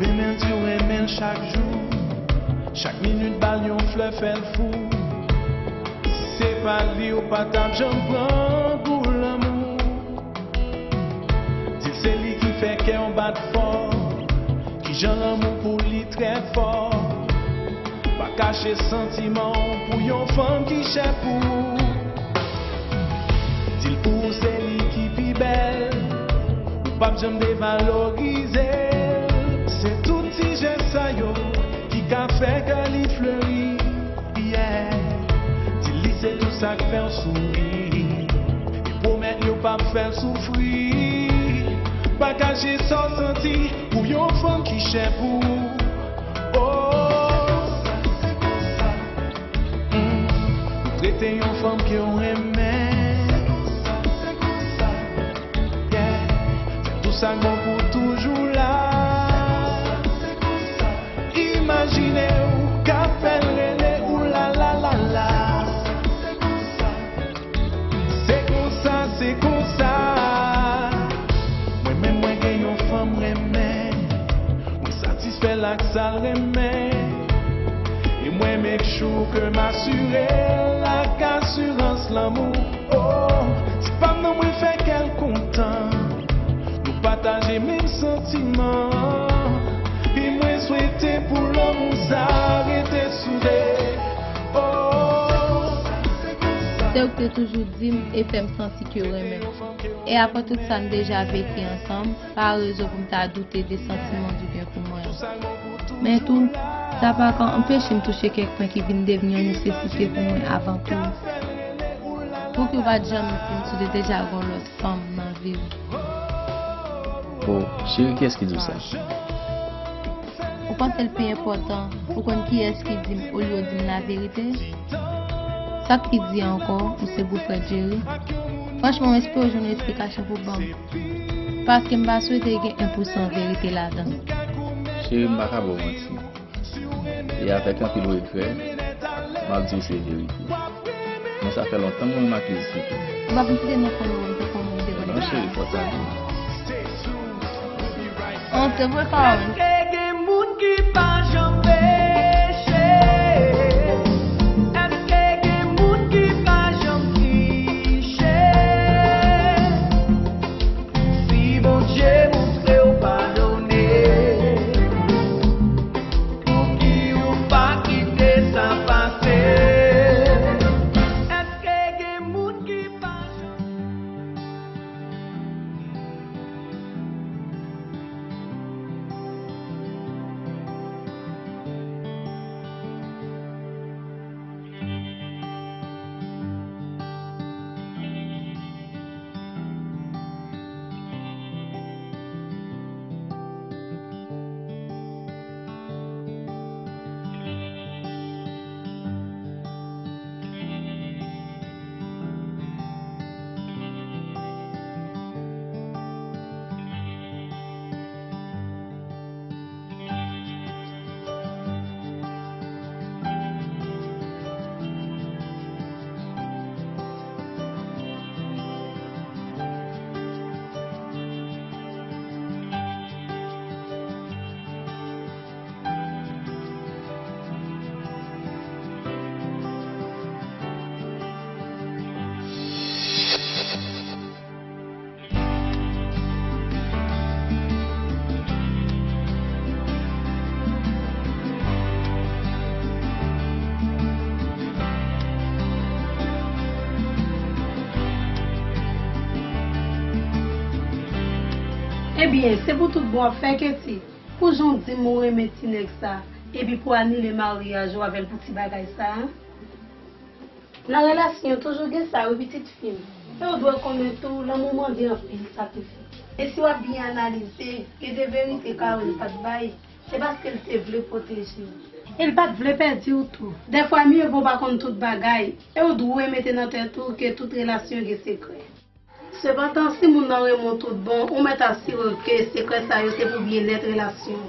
Renmen l, di w renmen l chak jou. Chak minit ba l yon flè, fè l fou. Si se pa li, ou pa t ap janm pran pou lanmou. Di l se li ki fè kè w bat fò. Kijan lanmou pou li trè fò. Pa kache santiman w pou yon fanm ki chè pou ou. Di l pou ou se li ki pi bèl. Ou p ap janm devalorize l. Se tout ti jès sa yo ki ka fè kè li fleri. Yeah. Di li se tout sa k fè w souri. E pwomèt li w p ap fè l soufri. Pa kache sa w santi pou yon fanm ki chè pou ou. Oh. Mm. Ou trete yon fanm ke w renmen. Yeah. Fè tou sa k bon pou toujou la. Imajine w k ap fè l rele ou la la la la. Se konsa, se konsa. Mwen menm mwen gen yon fanm renmen. Mwen satisfè l ak sa l renmen. E mwen make sure ke m asire l ak asirans lanmou. Oh, ti pa m nan mwen fè kè l kontan. Nou pataje menm santiman. E mwen swete pou lanmou sa rete soude. Oh. Se ou ki te toujou di m e fè m santi ke w renmen m. E apre tout sa n deja veki ansanm, pa rezon pou m ta doute de santiman w gen pou mwen an. Men tou, sa pa ka anpeche m touche kèk pwen ki vin devni yon nesesite pou mwen avan tou. Pouki w pa t janm di m si w te deja gen yon lòt fanm nan vi w? O, cheri, kiyès ki di w sa? Ou panse l pi enpòtan pou konn kiyès ki di m olye w di m laverite? Sa k pi di ankò, ou se bofrè Jerry? Franchman, m espere w jwenn yon esplikasyon pou ban m. Paske m pa swete gen en pou san verite ladan l. Cheri, m pa ka ba w manti. E avèk anpil regrè, m ap di w se verite. Men sa fè lontan mwen menm ak li site. Ou pa konn site non fanmi w, m te konnen, m te konnen. Non, cheri, fò sa di. An, se vre, Carl. Èske gen moun ki pa janm peche? Èske gen moun ki pa janm triche? Si Bondye montre w padone, pouki ou pa kite sa pase? Èske gen moun ki pa janm Ebyen, se pou tout bon w ap fè, Ketty? Pou jan w di m ou renmen ti nèg sa, epi pou anile maryaj ou avè l pou ti bagay sa a? Nan relasyon, toujou gen sa, wi, pitit fi m. E w dwe konnen tou, lanmou mande anpil sakrifis. E si w ap byen analize, gen de verite Carl pa t bay, se paske l te vle pwoteje w. E l pa t vle pèdi w tou. Dèfwa, mye vo w pa konn tout bagay, e w dwe mete nan tèt ou ke tout relasyon gen sekrè. Sepandan, si moun nan renmen w tout bon, ou mèt asire w ke sekrè sa yo se pou byennèt relasyon an.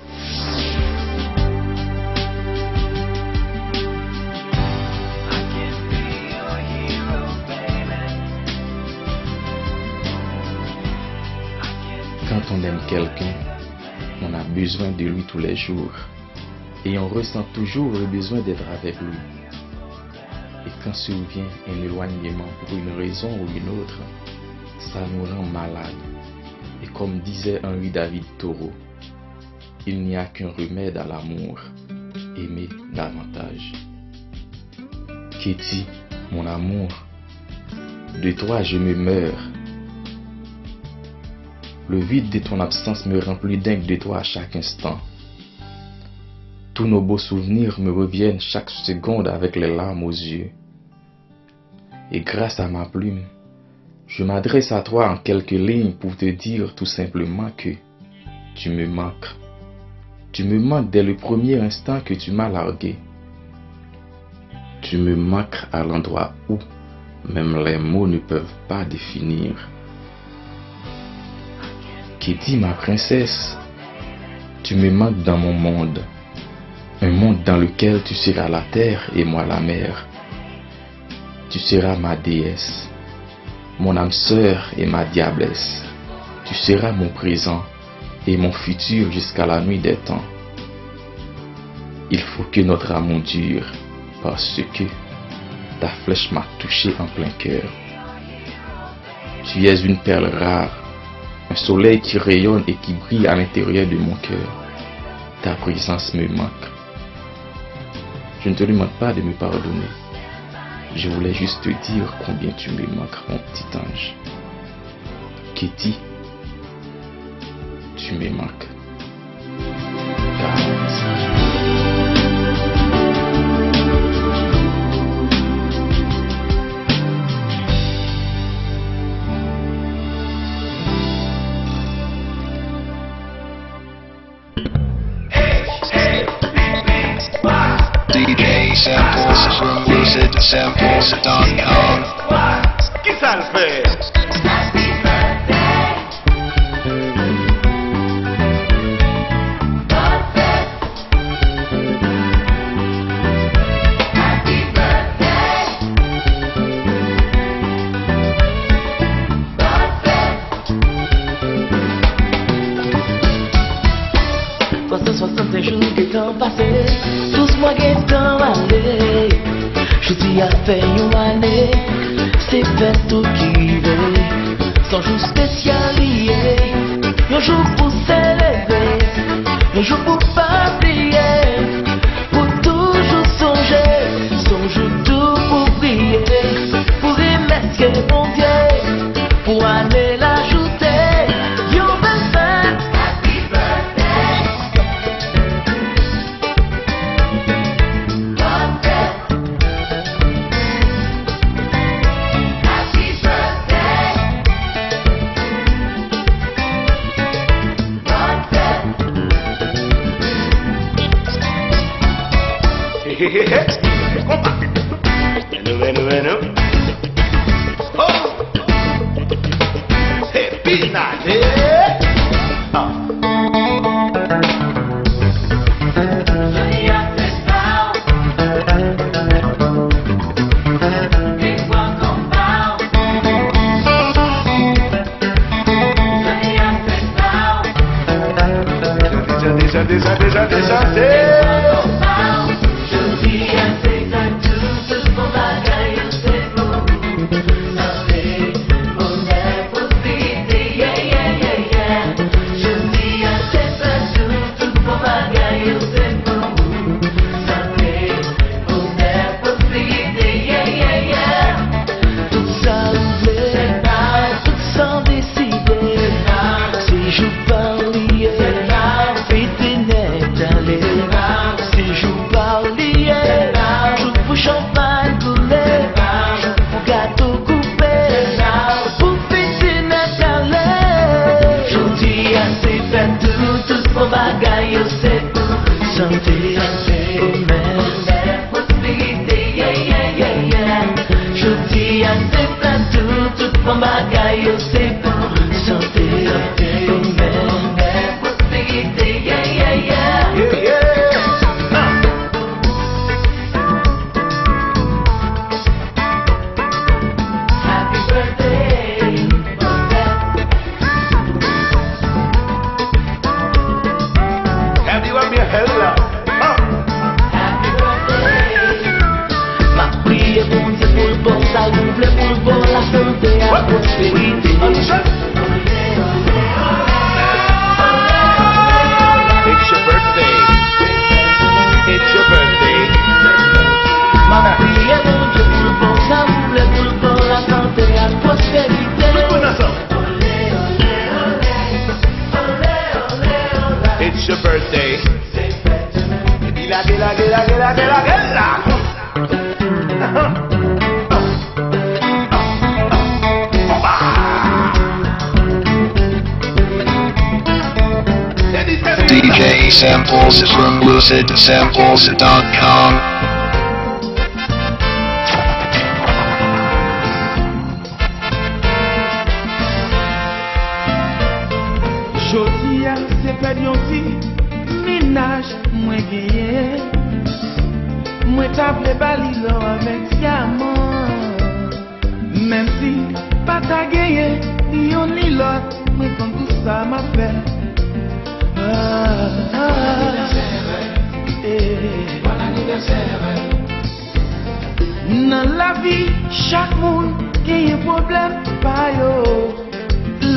Quand on aime quelqu'un, On a besoin de lui tous les jours et on ressent toujours le besoin d'être avec lui. Et quand survient un éloignement pour une raison ou une autre, ça nous rend malades. Et comme disait Henri David Thoreau, il n'y a qu'un remède à l'amour, aimer davantage. Katie, mon amour, de toi je me meurs. Le vide de ton absence me remplit dingue de toi à chaque instant. Tous nos beaux souvenirs me reviennent chaque seconde avec les larmes aux yeux. Et grâce à ma plume, je m'adresse à toi en quelques lignes pour te dire tout simplement que tu me manques. Tu me manques dès le premier instant que tu m'as largué. Tu me manques à l'endroit où même les mots ne peuvent pas définir. Katie, ma princesse, tu me manques dans mon monde. Un monde dans lequel tu seras la terre et moi la mer. Tu seras ma déesse, mon âme sœur et ma diablesse. Tu seras mon présent et mon futur jusqu'à la nuit des temps. Il faut que notre amour dure, parce que ta flèche m'a touché en plein cœur. Tu es une perle rare, un soleil qui rayonne et qui brille à l'intérieur de mon cœur. Ta présence me manque. Je ne te demande pas de me pardonner. Je voulais juste te dire combien tu me manques, mon petit ange. Katie, tu me manques. D J Sample, Lucid Sample, Don Don. Kisa l fè? Twa san swasannsenk jou gentan pase, douz mwa gentan ale. Jodi a fè yon ane, se fèt ou ki rive. Se yon jou espesyal li ye, yon jou pou selebre, yon jou pou pa bliye, pou toujou sonje. Se yon jou tou pou priye, pou remèsye Bondye. Pou ane l ajoute yon bèl fèt. Happy birthday. Happy birthday. Hey, hey, hey, hey. Konpa. Venu, venu, venu. Oh! Happy Nale! Ah. Deja, deja, deja, deja, deja, deja, se. Tout sa ou vle, tout sa w deside, se jou pa w li ye. Fete nèt ale, se jou pa w li ye. Jou pou chanpay boule, jou pou gato koupe, pou fete nèt ale. Jodi a se fèt ou, tout bon bagay yo se pou sante, onè, pwospè. Jodi a se fèt ou, tout bon bagay yo se pou sante, onè, Your birthday. Gila, gila, gila, gila, gila, gila. D J Samples from lucid samples dot com. Jodi a, se pèd yon ti mennaj mwen genyen. Mwen ta vle ba li lò avèk dyaman. Menm si pa ta genyen ni yonn ni lòt, mwen konn tout sa m ap fè. Ah, ah, eh. Nan lavi, chak moun genyen pwoblèm pa yo.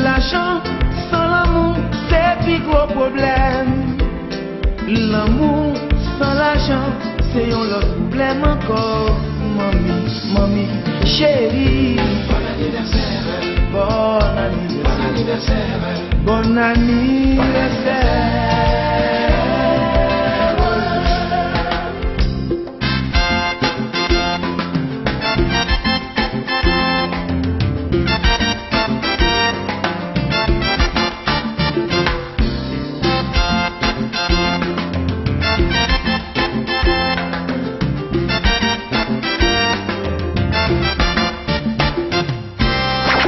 Lajan san lanmou, se pi gwo pwoblèm. Lanmou san lajan, se yon lòt pwoblèm ankò. Manmi, manmi, cheri. Bòn anivèsè. Bòn anivèsè. Bòn anivèsè. Bòn anivèsè.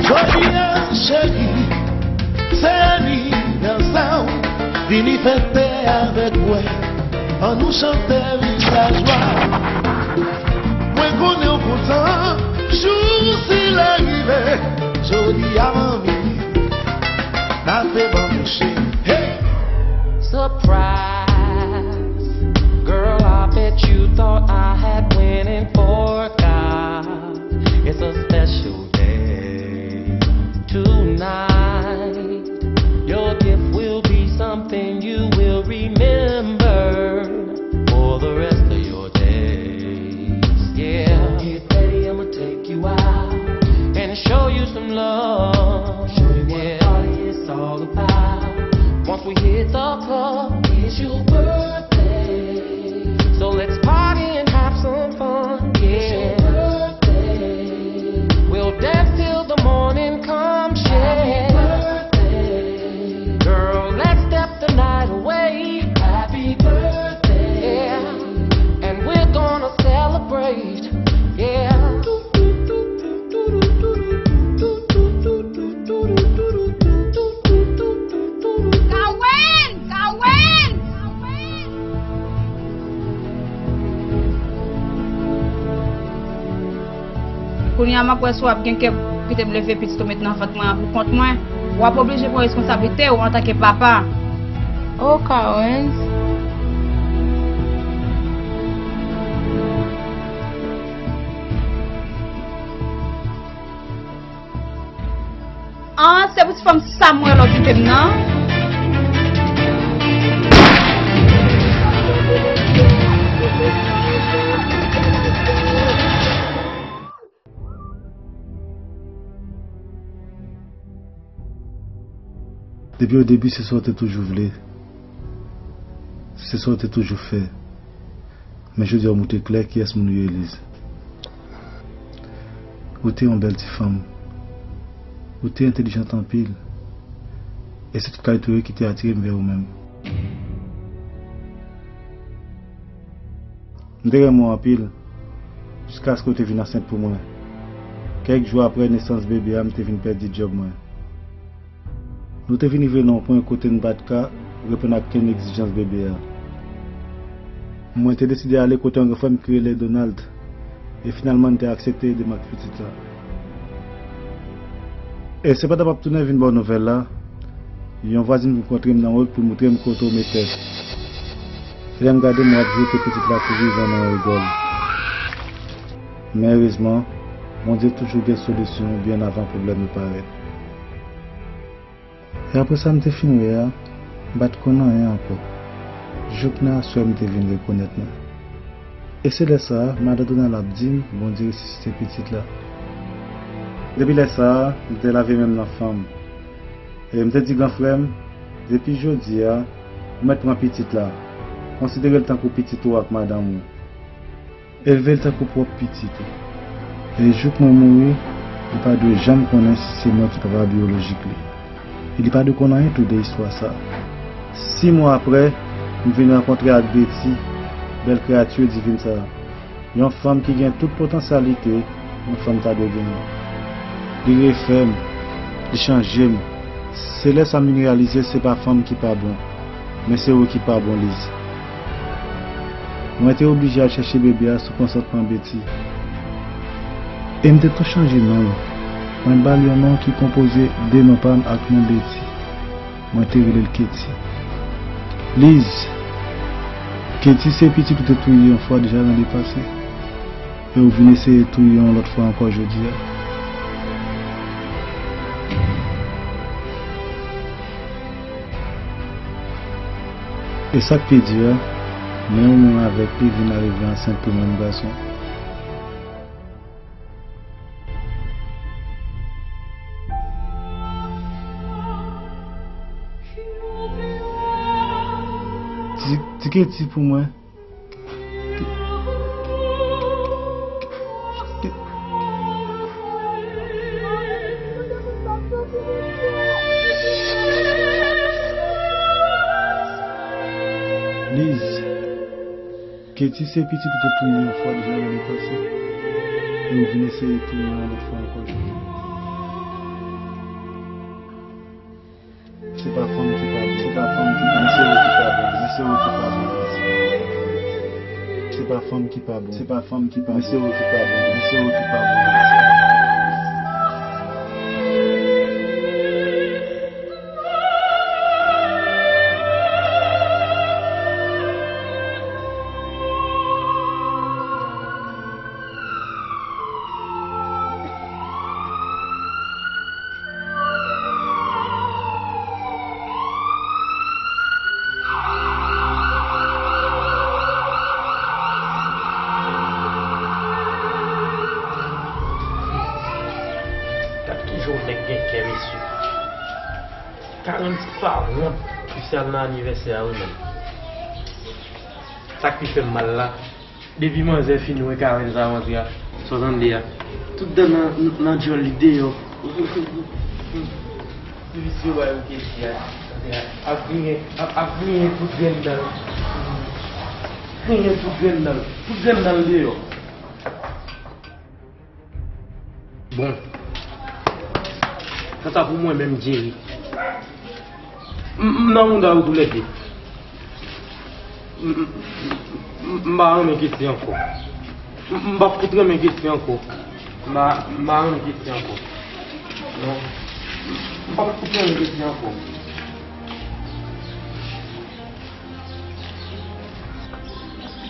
Jodi a, cheri, se anivèsè w. Vini fete avèk mwen. Ann nou chante viv lajwa. Mwen konnen w kontan jou sila rive. Jodi a, manmi, n a fè bambouche. Hey! Surprise. Girl, I bet you thought I had went and forgot. It's a special day tonight. Your gift will be something you will remember for the rest of your days. Yeah. Get ready, I'ma take you out and show you some love. Show you what, yeah, party is all about. Once we hit the club, it's your birthday. So let's party and have some fun, yeah. We'll dance till the morning comes, yeah. Girl, let's step the night away. Happy birthday. Yeah. And we're gonna celebrate, yeah. Kawen! Kawen! Kounye a m ap wè si w ap gen kè pou kite m leve pitit ou met nan vant mwen an pou kont mwen. W ap oblije pran responsablite w antanke papa. Oh, Kawen. An, se pou ti fanm sa m wè lè w kite m nan. Depi o debi, se sa w te toujou vle. Se sa w te toujou fè. Men jodi a, w montre klè kiyès moun ou ye, Liz. Ou te yon bèl ti fanm. Ou te entèlijant anpil. E se tout kalite w yo ki te atire m vè ou menm. M te renmen w anpil, jiskaske w te vin ansent pou mwen. Kèk jou apre nesans bebe a, m te vin pèdi djòb mwen. Nou te vin rive nan yon pwen kote n pa t ka reponn ak kenn egzijans bebe a. Mwen te deside ale kote yon gran frè m ki rele Donald, e finalman n te aksepte ede m ak pitit la. E se pandan m ap tounen vin ba w nouvèl la, yon vwazin vin kontre m nan wout pou l montre m kote w mete l. E lè m gade m wè w ap joure pitit la tou vivan nan yon rigòl. Men erezman, Bondye toujou gen solisyon byen avan pwoblèm yo parèt. E apre sa m te fin wè a, m pa t konn anyen ankò. Jouk nan aswè m te vin rekonèt mwen. E se lè sa a, madan Donald ap di m, Bondye resisite pitit la. Depi lè sa a, m te lave men m nan fanm. E m te di gran frè m, depi jodi a, Ou mèt pran pitit la. Konsidere l tankou pitit ou ak madanm ou. Elve l tankou pwòp pitit ou. E jouk mwen mouri, li pa dwe janm konnen si se mwen ki papa biyolojik li. E li pa dwe konn anyen tou de istwa sa a. Sis mwa apre, m vin rankontre ak Betty, bèl kreyati divin sa a. Yon fanm ki gen tout potansyalite yon fanm ta dwe genyen. Li refè m, li chanje m. Se lè sa m vin reyalize se pa fanm ki pa bon, men se ou ki pa bon, Liz. Mwen te oblije al chèche bebe a sou konsantman Betty. E m te tou chanje non l. Mwen ba l yon non ki konpoze de non pa m ak non Betty. Mwen te rele l Katie. Liz, Katie se pitit ou te touye yon fwa deja nan lepase. E ou vin eseye touye yon lòt fwa ankò jodi a. E sa k pi di a, men yon moun avèk li vin arive ansent pou menm gason. Di, di Katie pou mwen. Liz, Katie se pitit ou te touye yon fwa deja nan lepase. E ou vin eseye touye l yon lòt fwa ankò jodi. Se pa fanm ki pa bon, se pa fanm ki pa bon, men se ou ki pa bon, men se ou ki pa bon. Se pa fanm ki pa bon, se pa fanm ki pa bon, men se ou ki pa bon, men se ou ki pa bon. Gad ki jan yon nèg gen kè, mesye. Karen pa wont pou se al nan anivèsè a, wi, menm. Sa k pi fè m mal la, depi manzè fin wè Karen sa rantre a, sa w tande a, tout dan nan, nan djòl li deyò. Ti visye bay ou kesi a, ap griyen, ap, ap griyen tout grenn dan l. Griyen tout grenn dan l. Tout grenn dan l deyò. Bon. Kanta pou mwen menm, Jerry, m, m nan mouda yo toulède. M, m, m, m pa renmen Katie ankò. M, m p ap fout renmen Katie ankò. M pa, m pa renmen Katie ankò. Non. M p ap fout renmen Katie ankò.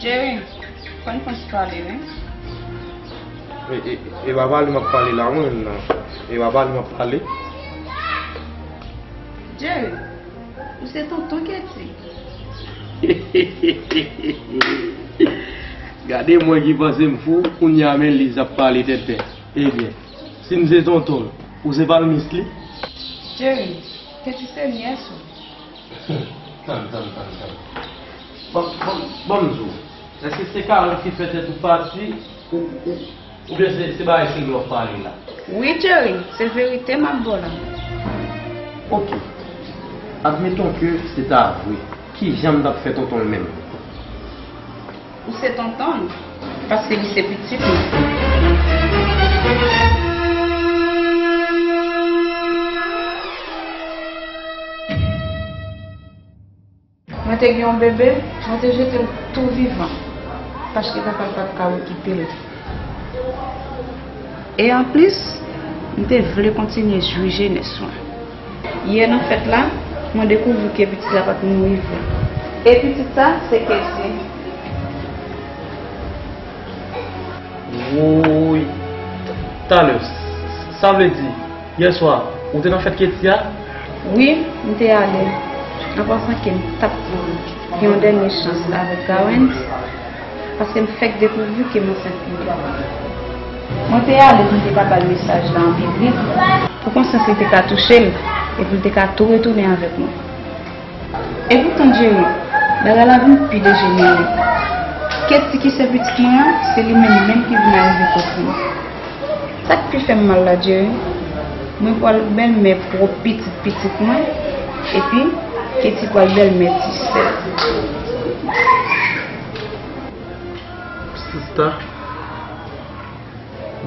Jerry, fò n pran ti pale, wi. E, e, e pa pale m ap pale la, mwen menm nan. E pa pale m ap pale. Jerry, ou se tonton Katie. Gade mwen ki panse m fou, kounye a men Liz ap pale tenten. Ebyen, si m se tonton l, ou se palmis li? Jerry, Katie se nyès ou. Tann, tann, tann, tann. Ban, ban, ban m di w. Èske se Karen ki fè tèt ou pati, ou, ou, oubyen se, se bagay serye w ap pale la? Wi, Jerry, se verite m ap ba w la. Oke. Admeton ke se ta vre. Kijan m t ap fè tonton l menm? Ou se tonton l, paske li se pitit mwen. Mwen te gen yon bebe, mwen te jete l tou vivan, paske papa l pa t ka okipe l. E anplis, m te vle kontinye jwi jenès mwen. Yè nan fèt la, mwen dekouvri ke pitit la pa t mouri vre. E pitit sa, se Katie. Woy, t-, talè, sa vle di, yè swa, ou te nan fèt Katie a? Wi, m te ale, an pansan ke m t ap gen yon dènye chans avèk Karen, paske m fèk dekouvri ke m ansent pou li. Mwen te ale pou m te ka ba l mesaj la an piblik, pou konsyans li te ka touche l, epi l te ka tou retounen avèk mwen. Epoutan, Jerry, bagay la vin pi dejenere. Katie ki se pitit mwen an, se li menm menm ki vin arive kot mwen. Sa k pi fè m mal la, Jerry, mwen pral bèlmè pwòp pitit pitit mwen, epi Katie pral bèlmè ti sè l. Sista,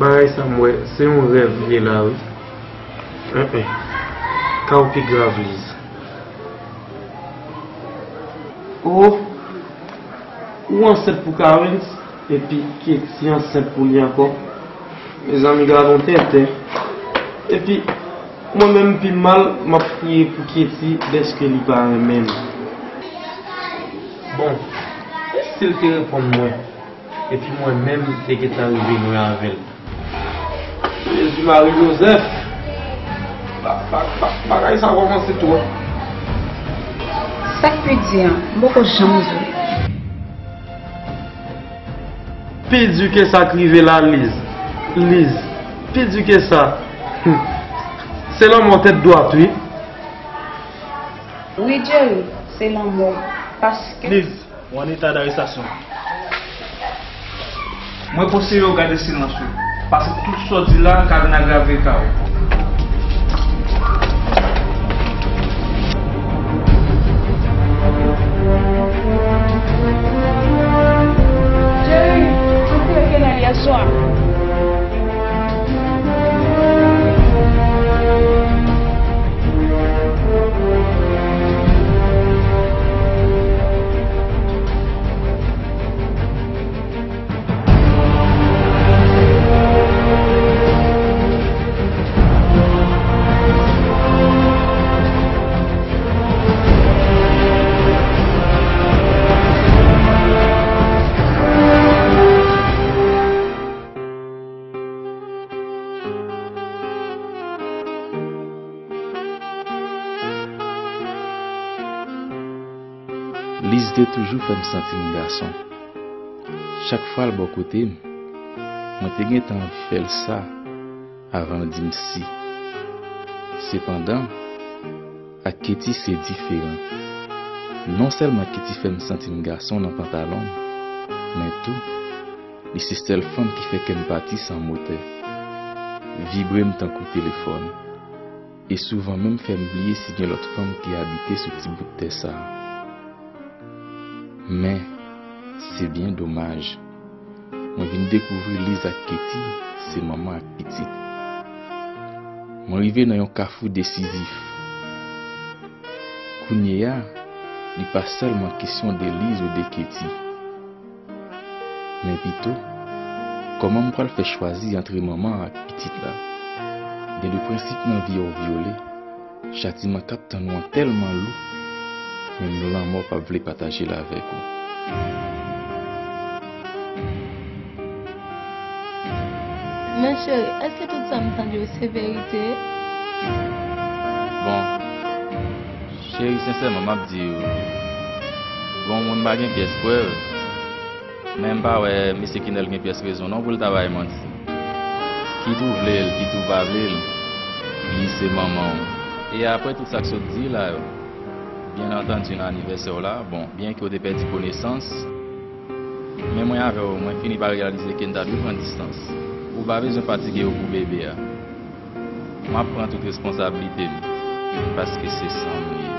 bagay sa m wè, se yon rèv li ye la, wi. En, en. Ka w pi grav, Liz. Oh, ou ansent pou Carens, epi Katie ansent pou li ankò. Mezanmi, gade yon tenten. Epi, mwen menm pi mal, m ap kriye pou Katie dèske li pa renmen m. Bon, e si l te reponn mwen? Epi mwen menm te gentan rive lwen avè l. Jezi Mari Jozèf! Ba- ba- ba- Bagay sa kòmanse twòp. Sa k pi di an, m poko janm jwe. Pi di ke sa k rive la, Liz. Liz, pi di ke sa. Se lanmò tèt dwat, wi. Wi, Jerry, se lanmò. Paske. Liz, ou an eta darestasyon. Mwen konseye w gade silans ou, paske tout sa w di la ka vin agrave ka w. Jerry, ou tire kenèl yè swa. Liz te toujou fè m santi m gason. Chak fwa l bò kote m, mwen te gentan anvi fè l sa avan l di m si. Sepandan, ak Katie se diferan. Non sèlman Katie fè m santi m gason nan pantalon m, men tou, li se sèl fanm ki fè kè m pati san motè, vibre m tankou telefòn, e souvan menm fè m bliye si gen lòt fanm ki abite sou ti bout tè sa a. Men, se byen domaj, mwen vin dekouvri Liz ak Katie se manman ak pitit. Mwen rive nan yon kafou desizif. Kounye a, li pa sèlman kesyon de Liz ou de Katie, men pito, kòman m pral fè chwazi antre manman an ak pitit la? Gen de prensip nan vi a w vyole. Chatiman k ap tann ou an tèlman lou, menm lanmò p ap vle pataje l avèk ou. Men cheri, èske tout sa m tande yo se verite? Bon, cheri, sensèman, m ap di w, bon, moun pa gen pyès prèv. Men m pa wè mesye Kenèl gen pyès rezon non pou l ta bay manti. Kit ou vle l, kit ou pa vle l, li se manman w. E apre tout sa k sot di la yo, byen antandi nan anivèsè w la, bon, byenke w te pèdi konesans, men mwen avè w, mwen fini pa reyalize ke n ta dwe pran distans. Ou pa bezwen fatige yo pou bebe a. M ap pran tout responsablite m, paske se san m li ye.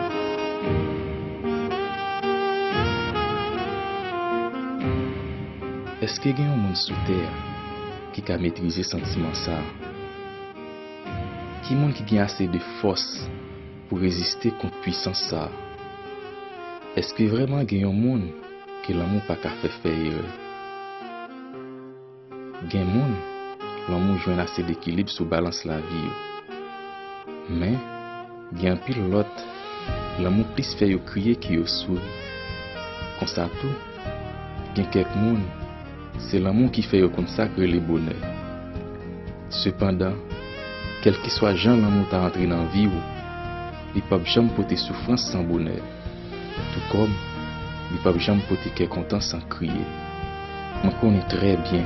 Èske gen yon moun sou tè a ki ka metrize santiman sa a? Ki moun ki gen ase de fòs pou reziste kont pwisans sa a? Èske vrèman gen yon moun ke lanmou pa ka fè fè erè? Gen moun, lanmou jwenn ase dekilib sou balans lavi yo. Men, gen anpil lòt, lanmou plis fè yo kriye ke yo souri. Konsa tou, gen kèk moun, se lanmou ki fè yo konn sa k rele bonè. Sepandan, kèlkeswa jan lanmou ta antre nan vi w, li p ap janm pote soufrans san bonè. Tou kòm li p ap janm pote kè kontan san kriye. Mwen konnen trè byen,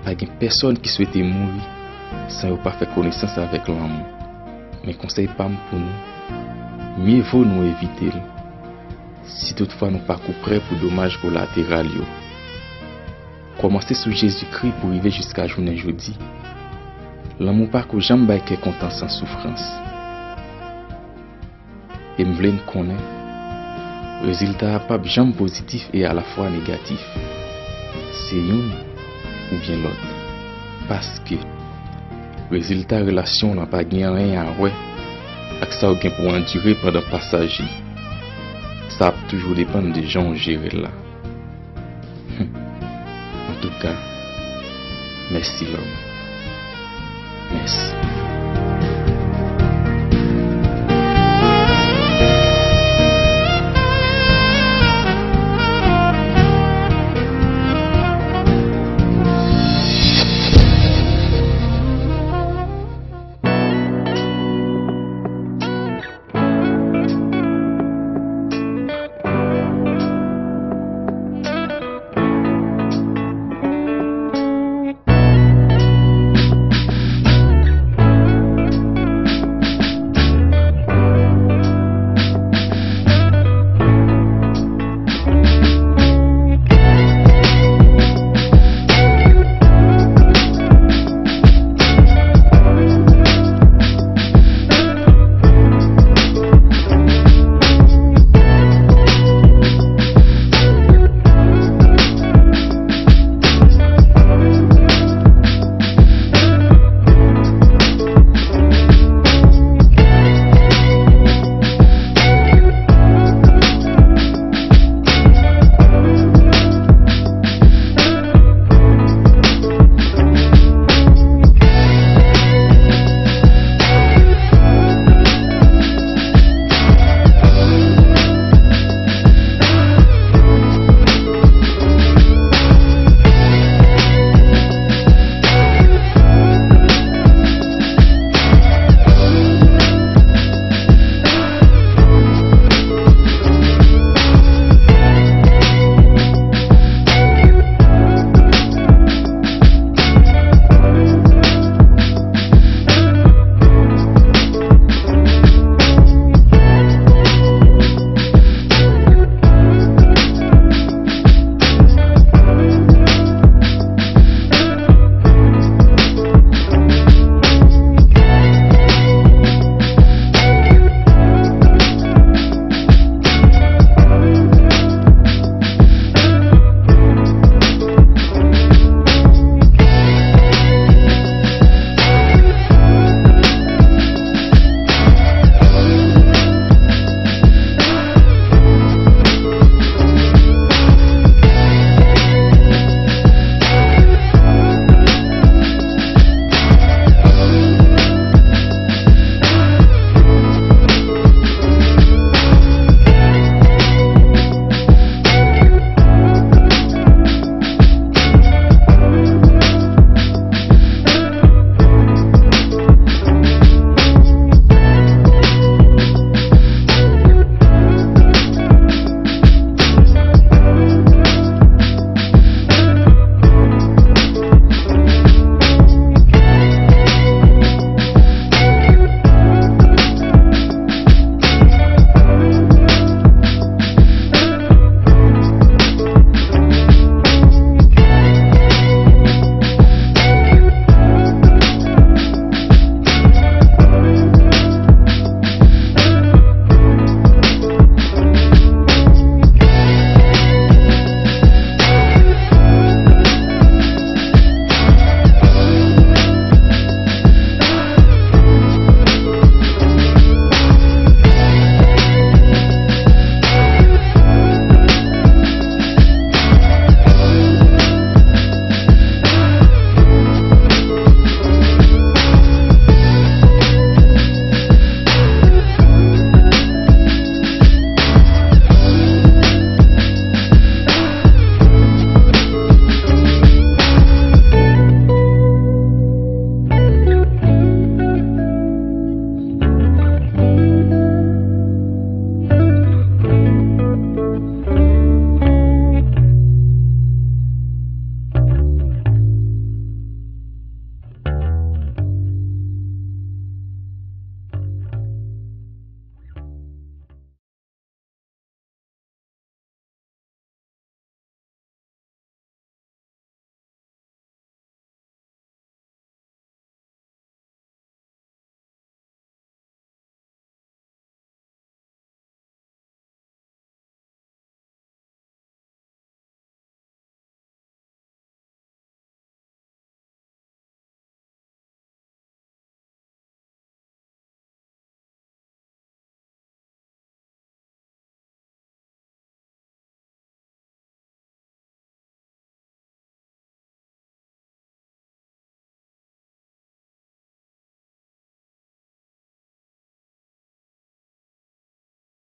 pa gen pèsòn ki swete mouri san yo pa fè konesans avèk lanmou. Men konsèy pa m pou nou, mye vo nou evite l Si toutfwa nou pako prè pou domaj kolateral yo, kòmanse sou Jezikri pou rive jiska jounen jodi, lanmou pako janm bay kè kontan san soufrans. E m vle n konnen, rezilta a p ap janm pozitif e alafwa negatif. Se youn oubyen lòt. Paske rezilta relasyon w lan pa gen anyen a wè ak sa w gen pou w andire pandan pasaj li. Sa ap toujou depann de jan w jere l la. Antouka, mèsi love. Mèsi.